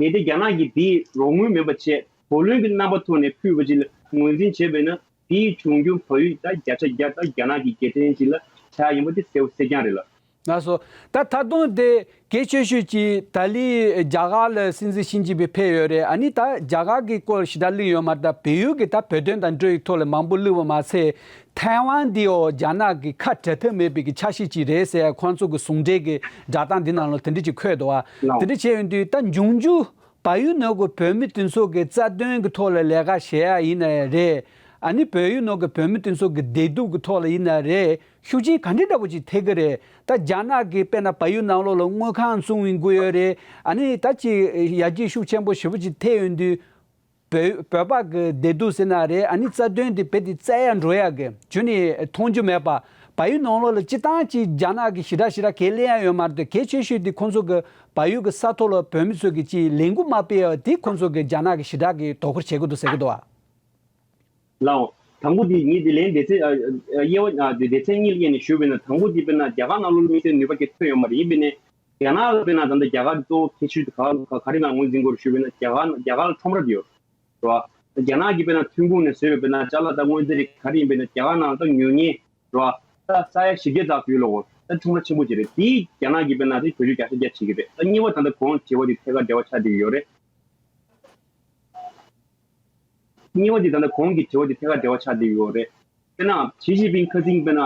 གལ་ཏེ་རྒྱ་ནག་གིས་དེའི་རོགས་དངུལ་མིན་པ་བྱས། བུ་ལོན་གྱི་རྣམ་པ་ཐོག་ནས་ཕུལ་བ་ཅིག་ལ་ངོས་འཛིན་བྱས་པས་ན། དེའི་འབྱུང་འགྱུར་བལ་ཡུལ་ད་བརྒྱ་ཆ་བརྒྱ་ད་རྒྱ་ནག་གི་རྒྱལ་ཕྲན་ཅིག་ལ་ཆགས་ཡིན་པ་དེ་གསལ་པོ་གསལ་རྐྱང་རེད་ལགས། ལགས་སོ། ད་ད་དུང་དེ་གལ་ཆེ་ཤོས་ཀྱི་ད་ལི་རྒྱ་གར་ལ་སྲིད་འཛིན་ཞི་ཅིན་ཕིང་ཕེབས་ཡོད་རེད། ཨ་ནི་ད་རྒྱ་གར་གྱི་སྐོར་ཞེ་དྲག་གླེང་ཡོད་མ་རེད། ད་བལ་ཡུལ་གྱི་ད་བོད་དོན་དང་འབྲེལ་བའི་ཐོག་ལ་མང་པོ་གླེང་བ་མ་ཚད། ཐའེ་ཝན་འདི་འོ་རྒྱ་ནག་གི་ཁ་བྲལ་ཐབས་མེད་པའི་གི་ཆ་ཤས་ཅིག་རེད་ཟེར་ཁོང་ཚོ་གི་ཟུང་འབྲེལ་གྱི་བསྒྲགས་གཏམ་འདི་ནང་ལ་དེ་འདྲ་ཅིག་འཁོད་འདུག་བ། དེ་འདྲ་བྱས་ཡོང་དུས་ད་འབྱུང་འགྱུར་བལ་ཡུལ་ནང་གི་བོད་མི་དེ་ཚོ་གི་རྩ་དོན་གྱི་ཐོག་ལ་ལས་ཀ་བྱེད་ཡ་ཡིན་ན་རེད། ཨ་ནི་བལ་ཡུལ་ནང་གི་བོད་མི་དེ་ཚོ་གི་བདེ་སྡུག་གི་ཐོག་ལ་ཡིན་ན་རེད། ཤུགས་རྐྱེན་ག་འདྲ་འདྲ་པོ་ཅིག་ཐེབས་ཀྱི་རེད། ད་རྒྱ་ནག་གིས་དཔེར་ན་བལ་ཡུལ་ནང་ལོགས་ལ་དངུལ་ཁང་བཙུགས་ཡོང་གི་ཡོད་རེད། ཨ་ནི་ད་ཅིག་ཡར་རྒྱས་ཤུགས་ཆེན་པོ་ཞེ་པོ་ཅིག་ཐེབས་ཡོང་དུས། བོད་བོད་པ་གི་བདེ་སྡུག་ཟེར་ན་རེད། ཨ་ནི་རྩ་དོན་དེ་བོད་དེ་རྩ་ཡར་འགྲོ་ཡ་གི་ཅུང་ནས་མཐོང་རྒྱུ་མེད་པ། བལ་ཡུལ་ནང་ལོགས་ལ་སྤྱིར་བཏང་ཅིག་རྒྱ་ནག་གི་ཞེ་དྲག་ཞེ་དྲག་གལ་གླེང་ཡ་ཡོད་མ་རེད་དེ། གལ་ཆེ་ཤོས་དེ་ཁོང་ཚོ་གི་བལ་ཡུལ་གི་ས་ཐོག་ལ་བོད་མི་ཚོ་གི་ཅིག་ལས་འགུལ་མ་སྤེལ་ཡ་དེ་ཁོང་ཚོ་གི་རྒྱ་ནག་གི་ཞེ་དྲག་གི་དོ་ཁུར་བྱེད་ཀྱི་འདུག་ཟེར་གྱི་འདུག་བ། ལགས་འོང་། དང་པོ་དེ་ངས་དེ་ལན་སྡེ་ཚན་ཨ་ཨ་དབྱེ་བ་ཨ་དེ་སྡེ་ཚན་གཉིས་ལ་དབྱེ་ནས་ཞུས་པ་ཡིན་ན། དང་པོ་དེ་དཔེར་ན་རྒྱ་གར་ནང་ལོགས་ལ་དམིགས་བསལ་ནུས་པ་གལ་ཐོན་ཡོད་མ་རེད། ཡིན་པས་ནས་རྒྱ་ནག་ལ་དཔེར་ན་ད་ལྟ་རྒྱ་གར་གཙོ་བོ་གལ་ཆེ་ཤོས་དེ་ག་ག་ག་རེ་ལ་ངོས་འཛིན་དགོས་རེད་ཞུས་པ་ཡིན་ན། རྒྱ་གར་རྒྱ་གར་ལ་ཁྲོམ་ར་དེ་ཡོད་རེད་བ། རྒྱ་ནག་གིས་དཔེར་ན་ཐོན་ཁུངས་ནས་བཟོས་པའི་དཔེར་ན་ཅ་ལག་དང་དངོས་རྫས་རིགས་ག་རེ་ཡིན་པས་ན་རྒྱ་གར་ནང་ལ་ད་ཉོ་མཁན་རེད་བ། ད་ས་ཡ་བཞི་བརྒྱ་ཙམ་ཡོད་ལོ། ད་ཁྲོམ་ར་ཆེན་པོ་ཅིག་རེད། དེ་རྒྱ་ནག་གིས་དཔེར་ན་དེ་བེད་སྤྱོད་བརྒྱ་ཆ་བརྒྱ་བྱེད་ཀྱི་རེད། ད་གཉིས་པ་ད་ལྟ་གོང་དྲི་བ་དེ་ཐད་ཀར་འབྲེལ་བ་ཆགས་བསྡད་ཀྱི་ཡོད་རེད། གཉིས་པ་དེ་ད་ལྟ་གོང་གི་དྲི་བ་དེ་ཐད་ཀར་འབྲེལ་བ་ཆགས་བསྡད་ཡོད་རེད། དཔེར་ན་ཞི་ཅིན་ཕིང་ཁ་སང་དཔེར་ན་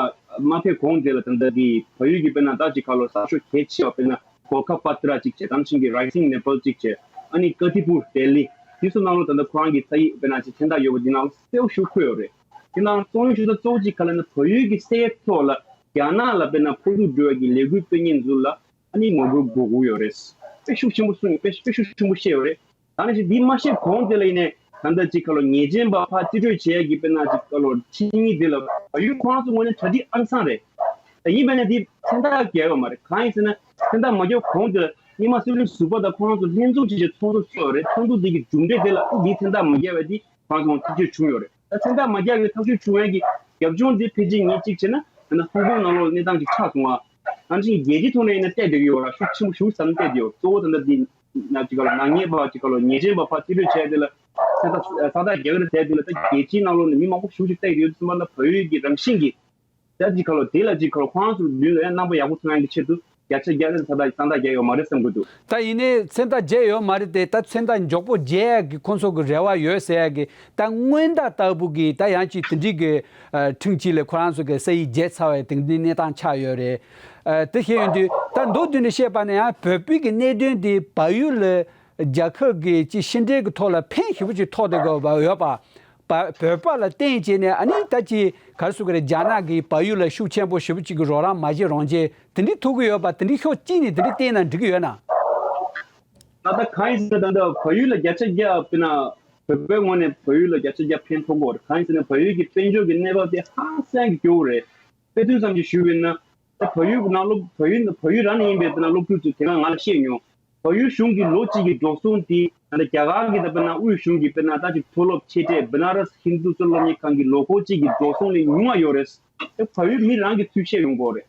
མ་ཕེབས་གོང་དེ་ལ་ད་ལྟ་གི་བལ་ཡུལ་གྱི་དཔེར་ན་ད་ཅིག་ག་ལོ་གསར་ཤོག་གལ་ཆེ་བ་དཔེར་ན་གོལ་ཁ་པ་ཏྲ་ཅིག་བྱས། དེ་ནང་བཞིན་གྱི་Rising Nepal ཅིག་བྱས། ཨ་ནི་ཀ་ཏི་པུར་ལྡི་ལི་དེ་ཚོ་ནང་ལོགས་ད་ལྟ་ཁོ་རང་གི་ས་ཡིག་དཔེར་ན་ཅིག་མཚན་རྟགས་ཡོད་པ་འདི་ནང་ལ་གསལ་པོ་ཞིག་འཁོད་ཡོད་རེད། དེ་ནང་གཙོ་བོ་ཞུ་ས་གཙོ་བོ་ཅིག་ག་ལ་ན་བལ་ཡུལ་གྱི་གསེར་ཐོག་ལ་རྒྱ་ནག་ལ་དཔེར་ན་ཕོག་ཐུག་འགྲོ་བའི་གི་ལས་འགུལ་སྤེལ་མཁན་ཚོ་ལ་ཨ་ནི་ངོ་རྒོལ་དགོས་ཀྱི་ཡོད་རེད། དཔེ་ཤུགས་ཆེན་པོ་གསུངས། དཔེ་དཔེ་ཤུགས་ཆེན་པོ་བཤད་ཡོད་རེད། ད་ནི་ཅིག་འདི་མ་ཤེས་གོང་དེ་ལ་ཡིན་ནའི་ད་ལྟ་ཅིག་ཁ་ལོ་ཉེས་ཅན་པ་ཕར་རྩིས་སྤྲོད་བྱེད་ཡ་གི་དཔེར་ན་ཅིག་ཁ་ལོ་ཆིངས་ཡིག་དེ་ལ་བལ་ཡུལ་ཁོ་རང་ཚོ་ངོས་ནས་གྲ་སྒྲིག་ཨང་སང་རེད། ད་ཡིན་པས་ན་འདི་མཚན་རྟགས་བརྒྱབ་ཡོད་མ་རེད། གང་ཡིན་ཟེར་ན་མཚན་རྟགས་མ་བརྒྱབ་གོང་དེ་ལ་སྔོན་མ་སྲིད་བློན་ཟུར་པ་དང་ཁོ་རང་ཚོ་ལྷན་འཛོམས་བྱས་བྱས་ཚོགས་འདུ་ཚོགས་ཡོད་རེད། ཚོགས་འདུ་འདི་གི་མཇུག་འབྲས་དེ་ལ་ཨ་འདིའི་མཚན་རྟགས་མ་བརྒྱབ་པས་འདི་ཁོ་རང་ཚོ་ཐག་གཅོད་བྱུང་ཡོད་རེད། ད་མཚན་རྟགས་མ་བརྒྱབ་པའི་ཐག་གཅོད་བྱུང་ཡ་གི་རྒྱབ་ལྗོངས་འདི་ཕལ་ཆེར་ངས་གཅིག་བྱས་ན་ད་ལྟ་ཧོང་ཀོང་ནང་ལོགས་གནས་སྟངས་ཅིག་ཆགས་སོང་བ། ཨ་ནི་རྒྱལ་སྤྱིའི་ཐོག་ནས་ཡིན་ན་བལྟས་བསྡད་ཀྱི་ཡོད་ར། ཤུགས་ཆེན་པོ་ཞེ་པོ་ཟ་ནས་བལྟས་བསྡད་ཡོད། གཙོ་བོ་ད་ལྟ་འདི་ན་ཅིག་ག་ལ་ནག་ཉེས་པ་ཅིག་ག་ལ་ཉེས་ཅན་པ་ཕར་རྩིས་སྤྲོད་བྱས་དེ་ལ་ས་ད་ས་ད་རྒྱ་གར་བསྡད་དེ་ལ་ད་རྒྱལ་སྤྱིའི་ནང་ལོགས་ནས་མི་མང་པོ་ཞེ་པོ་ཅིག་བལྟས་ཡོད་ཙམ་པ་ལ་བལ་ཡུལ་གྱི་རང་བཞིན་གྱི་ད་ཅིག་ག་ལ་དེ་ལ་ཅིག་ག་ལ་ཁོ་རང་ཚོ་མདུན་ལ་ཡང་རྣམ་པ་ཡག་པོ་ཐོན་ཡག་གི་ཆེད་དུ་བརྒྱ་ཆ་བརྒྱ་ལ་ས་ད་ས་ད་རྒྱག་ཡོད་མ་རེད་བསམ་གྱི་འདུག་ད་ཡིན་ནའི་མཚན་རྟགས་བརྒྱབ་ཡོད་མ་རེད་དེ། ད་མཚན་རྟགས་མགྱོགས་པོ་བརྒྱབ་ཡག་གི་ཁོང་ཚོ་གི་རེ་བ་ཡོད་ཟེར་ཡག་གི་ད་སྔོན་བརྡ་ལྟ་བུ་གི་ད་ཡང་ཅིག་དེ་འདྲའི་གི་ཨ་ཁྲིམས་གཅིག་ལས་ཁོ་རང་ཚོ་གི་ས་ཡིག་བརྒྱབ་ཚར་བའི་དེ་འདྲའི་གནས་སྟངས་ཆགས་ཡོད་རེད། ཨ་དེ་ཤེས་ཡོང་དུས་ད་མདོར་བསྡུས་ནས་བཤད་པ་ན་ཡང་བོད་པའི་གི་གནད་དོན་དེ་བལ་ཡུལ་ལ་རྒྱལ་ཁབ་ཀྱི་ཅིག་ཕྱི་འབྲེལ་གྱི་ཐོག་ལ་ཕན་ཞེ་པོ་ཅིག་ཐོགས་བསྡད་དགོས་པ་ཡོད་པ། བ་བོད་པ་ལ་བརྟེན་བྱས་ནས་ཨ་ནི་ད་ཅིག་ག་རེ་ཟེར་དགོས་རེད། རྒྱ་ནག་གིས་བལ་ཡུལ་ལ་ཤུགས་ཆེན་པོ་ཞེ་པོ་ཅིག་གི་རོགས་རམ་མ་བྱེད་རང་བྱེད་དེ་འདྲའི་ཐུག་གི་ཡོད་པ། དེ་འདྲའི་ཕྱོགས་གཅིག་ནས་དེ་འདྲའི་བལྟས་ན་འགྲིག་གི་ཡོད་ན། ད་ལྟ་གང་ཡིན་ཟེར་ན་ད་ལྟ་བལ་ཡུལ་ལ་བརྒྱ་ཆ་བརྒྱ་དཔེར་ན་བོད་པའི་ངོས་ནས་བལ་ཡུལ་ལ་བརྒྱ་ཆ་བརྒྱ་ཕན་ཐོགས་ཀྱི་ཡོད་རེད། གང་ཡིན་ཟེར་ན་བལ་ཡུལ་གྱི་དཔལ་འབྱོར་གྱི་གནས་བབ་དེ་ཧང་སང་གི་སྐྱོ་བོ་རེད། དཔེ་མཚོན་ཙམ་ཞིག་ཞུས་པ་ཡིན་ན། ད་བལ་ཡུལ་གྱི་ནང་སློབ་བལ་ཡུལ་བལ་ཡུལ་རང་ནས་ཡིན་པའི་དེ་ན་སློབ་ཕྲུག་ཚོས་དེ་སྔ་ང་ལ་བཤད་མྱོང་། བལ་ཡུལ་གཞུང་གི་ལོ་གཅིག་གི་འགྲོ་སོང་དེ་ད་རྒྱ་གར་གྱི་ད་དཔེར་ན་དབུས་གཞུང་གི་དཔེར་ན་ད་ཅིག་མཐོ་སློབ་ཆེ་གྲས་བི་ན་ར་སི་ཧིན་དུ་གཙོ་སློབ་གཉེར་ཁང་གི་ལོ་འཁོར་གཅིག་གི་འགྲོ་སོང་ལས་ཉུང་བ་ཡོད་རེད། ད་བལ་ཡུལ་མི་རང་གིས་ཚུར་བཤད་ཡོང་གི་ཡོད་རེད།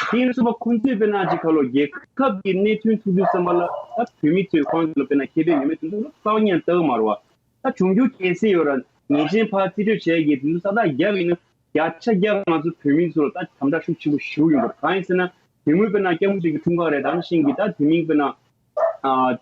དེ་ཡིན་ཙང་ཁོང་ཚོས་དཔེར་ན་ཅིག་ག་ལོ་རྒྱལ་ཁབ་ཀྱི་གནས་ཚུལ་ཐུག་དུས་ཙམ་པ་ལ་ད་བོད་མི་ཚོས་ཁོང་ཚོ་ལ་དཔེར་ན་ཁེ་ཕན་ཡོད་མེད་དེ་ཚོ་ལ་རྩ་བ་ཉིད་ནས་ལྟ་གི་མ་རེད་བ། ད་འབྱུང་འགྱུར་གལ་སྲིད་ཡོད་ར་ཉེས་ཅན་ཕར་རྩིས་སྤྲོད་བྱས་ཀྱི་དེ་ཚོ་ས་ཐག་རྒྱབ་ཡིན་ན་བརྒྱ་ཆ་བརྒྱ་ང་ཚོ་བོད་མི་ཚོ་ལ་ད་དམ་དྲག་ཤུགས་ཆེན་པོ་ཞིག་ཡོང་གི་རེད། གང་ཡིན་ཟེར་ན་དེ་སྔོན་དཔེར་ན་སྐྱབས་མགོན་ཆེན་གྱི་འཁྲུངས་སྐར་རེད། ད་ནང་བཞིན་གྱི་ད་དེ་མིན་དཔེར་ན་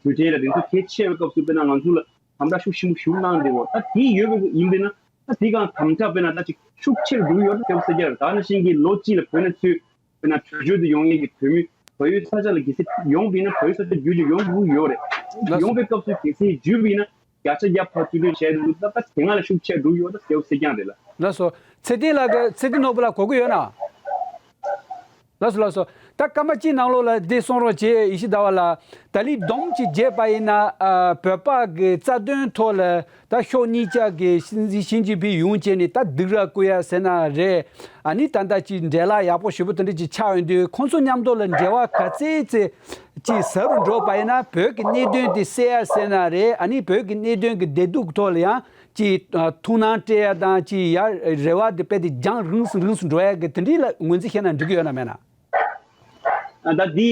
དུས་དྲན་རེད། དེ་ཚོ་གལ་ཆེ་བའི་སྐབས་སུ་དཔེར་ན་ང་ཚོ་ལ་དམ་དྲག་ཤུགས་ཆེན་པོ་ཞིག་གནང་བསྡད་ཡོད། ད་དེ་ཡོད་པ་ཡིན་པས་ན་ད་དེ་གང་དམ་དྲག་དཔེར་ན་ད་ཅིག་ཤུགས་ཆེར་འགྲོ་གི་ཡོད་རེད་ཟེར་བ་ཟེར་གྱི་རེད། ད་ནང་བཞིན་གྱི་ལོ་གཅིག་ལ་བོད་ནས་ཚུར་དཔེར་ན་བྲོས་བྱོལ་དུ་ཡོང་མཁན་གྱི་བོད་མི་བལ་ཡུལ་ས་ཆ་ལ་གལ་སྲིད་ཡོང་བ་ཡིན་ན་བལ་ཡུལ་ས་ཆ་བརྒྱུད་ཅིག་ཡོང་དགོས་ཀྱི་ཡོད་རེད། ལགས་སོ། ཡོང་བའི་སྐབས་སུ་གལ་སྲིད་བརྒྱུད་པ་ཡིན་ན་བརྒྱ་ཆ་བརྒྱ་ཕར་རྩིས་སྤྲོད་བྱས་འདུག་ད་ལྟ་དེ་སྔ་ལ་ཤུགས་ཆེ་འགྲོ་ཡོད་ད་ཟེར་བ་ཟེར་རྐྱང་རེད་ལ། ལགས་སོ། ཚེ་བརྟན་ལགས་ཀྱི་ཚེ་བརྟན་ནོར་བུ་ལགས་གོ་གི་ཡོད་ན། ལགས་སོ་ལགས་སོ། ད་སྐར་མ་གཅིག་ནང་ལོགས་ལ་འདི་གསུང་རོགས་བྱེད་ཡེ་ཤེས་ཟླ་བ་ལགས། ད་ལི་སྡོམ་གཅིག་བརྒྱབ་པ་ཡིན་ན་ཨ་བོད་པ་གི་རྩ་དོན་ཐོག་ལ། ད་ཕྱོགས་གཉིས་ཆ་གི་ཞི་ཞི་ཅིན་ཕིང་ཡོང་བྱས་ནས་ད་སྡིགས་ར་བསྐུལ་ཡ་ཟེར་ན་རེད། ཨ་ནི་ད་ལྟ་ཅིག་འབྲེལ་ལག་ཡག་པོ་ཞེ་པོ་དེ་འདྲ་ཅིག་ཆགས་ཡོང་དུས་ཁོང་ཚོ་མཉམ་དུ་ལ་འབྲེལ་བ་ག་ཚད་ཚད་ཅིག་ཟབ་རུ་འགྲོ་བ་ཡིན་ན་བོད་ཀྱི་གནད་དོན་དེ་སེལ་ཡ་ཟེར་ན་རེད། ཨ་ནི་བོད་ཀྱི་གནད་དོན་གྱི་བདེ་སྡུག་གི་ཐོག་ལ་ཡང་ཅིག་ཐུགས་སྣང་སྤྲད་ཡ་དང་ཅིག་ཡ་རེ་བ་དེ་རྦད་དེ་རྒྱང་རིང་སུ་རིང་སུ་འགྲོ་ཡ་གི་དེ་འདྲའི་ལ་ངོས་འཛིན་བྱས་ན་འགྲིག་གི་ཡོད་ན་མེད་ན། ཨ་ད་འདི་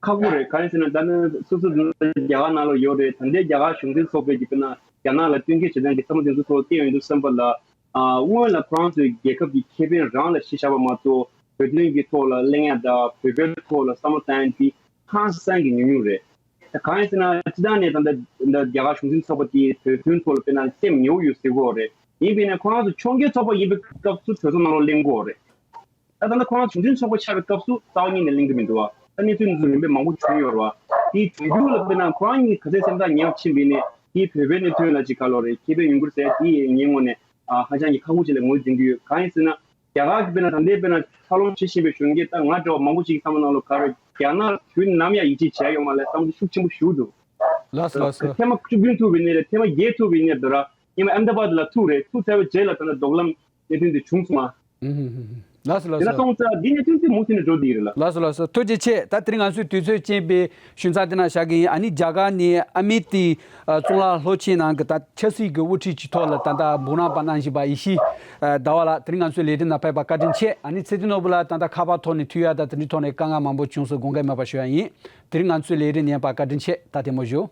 ཁག་པོ་རེད། གང་ཡིན་ཟེར་ན་ད་ནི་སོ་སོ་རྒྱ་གར་ནང་ལ་ཡོད་རེད། ད་ལྟའི་རྒྱ་གར་གཞུང་འཛིན་ཚོགས་པས་ཀྱི་དཔེར་ན་རྒྱ་ནག་ལ་བསྟུན་མཁས་བྱེད་མཁན་གྱི་བསམ་བློ་དེ་ཚོ་ཐོག་བསྟན་ཡོང་དུས་ཙམ་པ་ལ། ཨ་སྔོན་ལ་ཁོ་རང་ཚོའི་རྒྱལ་ཁབ་ཀྱི་ཁེ་ཕན་རང་ལ་གཞི་བཞག་པ་མ་གཏོགས་བོད་དོན་གྱི་ཐོག་ལ་གླེང་ཡ་དང་བོད་པའི་ཐོག་ལ་བསམ་བློ་བཏང་ཡ་དེ་ཧང་སང་གི་ཉུང་ཉུང་རེད། ད་གང་ཡིན་ཟེར་ན་སྤྱི་བཏང་ནས་ད་ལྟ་ད་རྒྱ་གར་གཞུང་འཛིན་ཚོགས་པ་དེ་བོད་དོན་ཐོག་ལ་དཔེར་ན་སེམས་ཉེ་བོ་ཡོད་ཟེར་གྱི་ཡོད་རེད། ཡིན་པས་ན་ཁོ་རང་ཚོ་ཕྱོགས་འགལ་ཚོགས་པ་ཡིན་པའི་སྐབས་སུ་གྲོས་ཚོགས་ནང་ལོགས་གླེང་གི་ཡོད་རེད། ད་ད་ལྟ་ཁོ་རང་གཞུང་འཛིན་ཚོགས་པ་ཆགས་པའི་སྐབས་སུ་རྩ་བ་ཉིད་ནས་གླེང་གི་མི་འདུག་བ། ད་གནས་ཚུལ་འདི་ཚོ་རིམ་པས་མང་པོ་བྱུང་ཡོད་རེད་བ། དེའི་འབྱུང་འགྱུར་ལ་དཔེར་ན་ཁོ་རང་གཉིས་ག་ཚད་སེམས་ཐག་ཉེ་བར་ཕྱིན་པ་ཡིན་ནའི་དེའི་བོད་པའི་གནད་དོན་ལ་ཅིག་ག་ལོ་རེད་ཁེ་ཕན་ཡོང་གི་རེད་ཟེར་དེ་ངའི་ངོས་ནས་ཨ་ཧ་ཅང་གི་ཁག་པོ་ཅིག་ལ་ངོས་འཛིན་གྱི་ཡོད། གང་ཡིན་ཟེར་ན་རྒྱ་གར་གྱི་དཔེར་ན་ད་ལྟའི་དཔེར་ན་འཚར་ལོངས་བྱེད་བཞིན་པའི་གཞོན་སྐྱེས་ད་ང་འདྲ་བ་མང་པོ་ཅིག་གི་བསམ་བློ་ནང་ལོགས་ག་རེ་རྒྱ་ནག་དུས་ནམ་ཡང་ཡིད་ཆེས་བྱས་ཡོད་མ་རེད་བསམ་ཚུལ་ཤུགས་ཆེན་པོ་ཞུ་འདུག་ལགས་སོ་ལགས་སོ། ཐེངས་མ་བཅུ་བདུན་ཐུག་པའི་ནས་རེད། ཐེངས་མ་བརྒྱད་ཐུག་པའི་ནས་དེ་ར་ཉི་མ་ཨེམ་ད་བཱད་ལ་ཐུག་རེད། ཐུག་ཚར་བའི་རྗེས་ལ་ད་ལྟ་རྡོག་ལམ་གནད་དོན་འདི་བྱུང་སོང་ཨ། ཨུམ་ཧུམ་ཧུམ་ཧུམ། ལགས་སོ་ལགས་དེ་ལ་སོ། སོང་ཙང་འདི་གནད་དོན་འདི་མུ་མཐུད་ནས་འགྲོ་བསྡད་ཡོད་རེད་ལ། ལགས་སོ་ལགས་སོ། ཐུགས་རྗེ་ཆེ། ད་དེ་རིང་ང་ཚོའི་དུས་ཚོད་ཅན་པའི་ཞུ་ཚགས་དེ་ན་བཞག་གི་ཡིན། ཨ་ནི་རྒྱ་གར་ནས་ཨ་མི་ཏི་ཨ་གཙུག་ལག་སློབ་ཆེན་ནང་གི་ད་ཆབ་སྲིད་ཀྱི་དབུ་ཁྲིད་ཀྱི་ཐོག་ལ་ད་ལྟ་འབུམ་རམས་པ་གནང་བཞིན་པ་ཡེ་ཤེས་ཨ་ཟླ་བ་ལགས་དེ་རིང་ང་ཚོའི་ལས་རིམ་ནང་ཕེབས་པ་བཀའ་དྲིན་ཆེ། ཨ་ནི་ཚེ་བརྟན་ནོར་བུ་ལགས་ད་ལྟ་ཁ་པར་ཐོག་ནས་ཐུག་ཡ་ད་དེ་འདྲའི་ཐོག་ནས་དཀའ་ངལ་མང་པོ་བྱུང་སོང་། དགོངས་འགལ་མེད་པ་ཞུ་ཡ་ཡིན། དེ་རིང་ང་ཚོའི་ལས་རིམ་ཉན་པ་བཀའ་དྲིན་ཆེ། ད་བདེ་མོ་བཞུགས།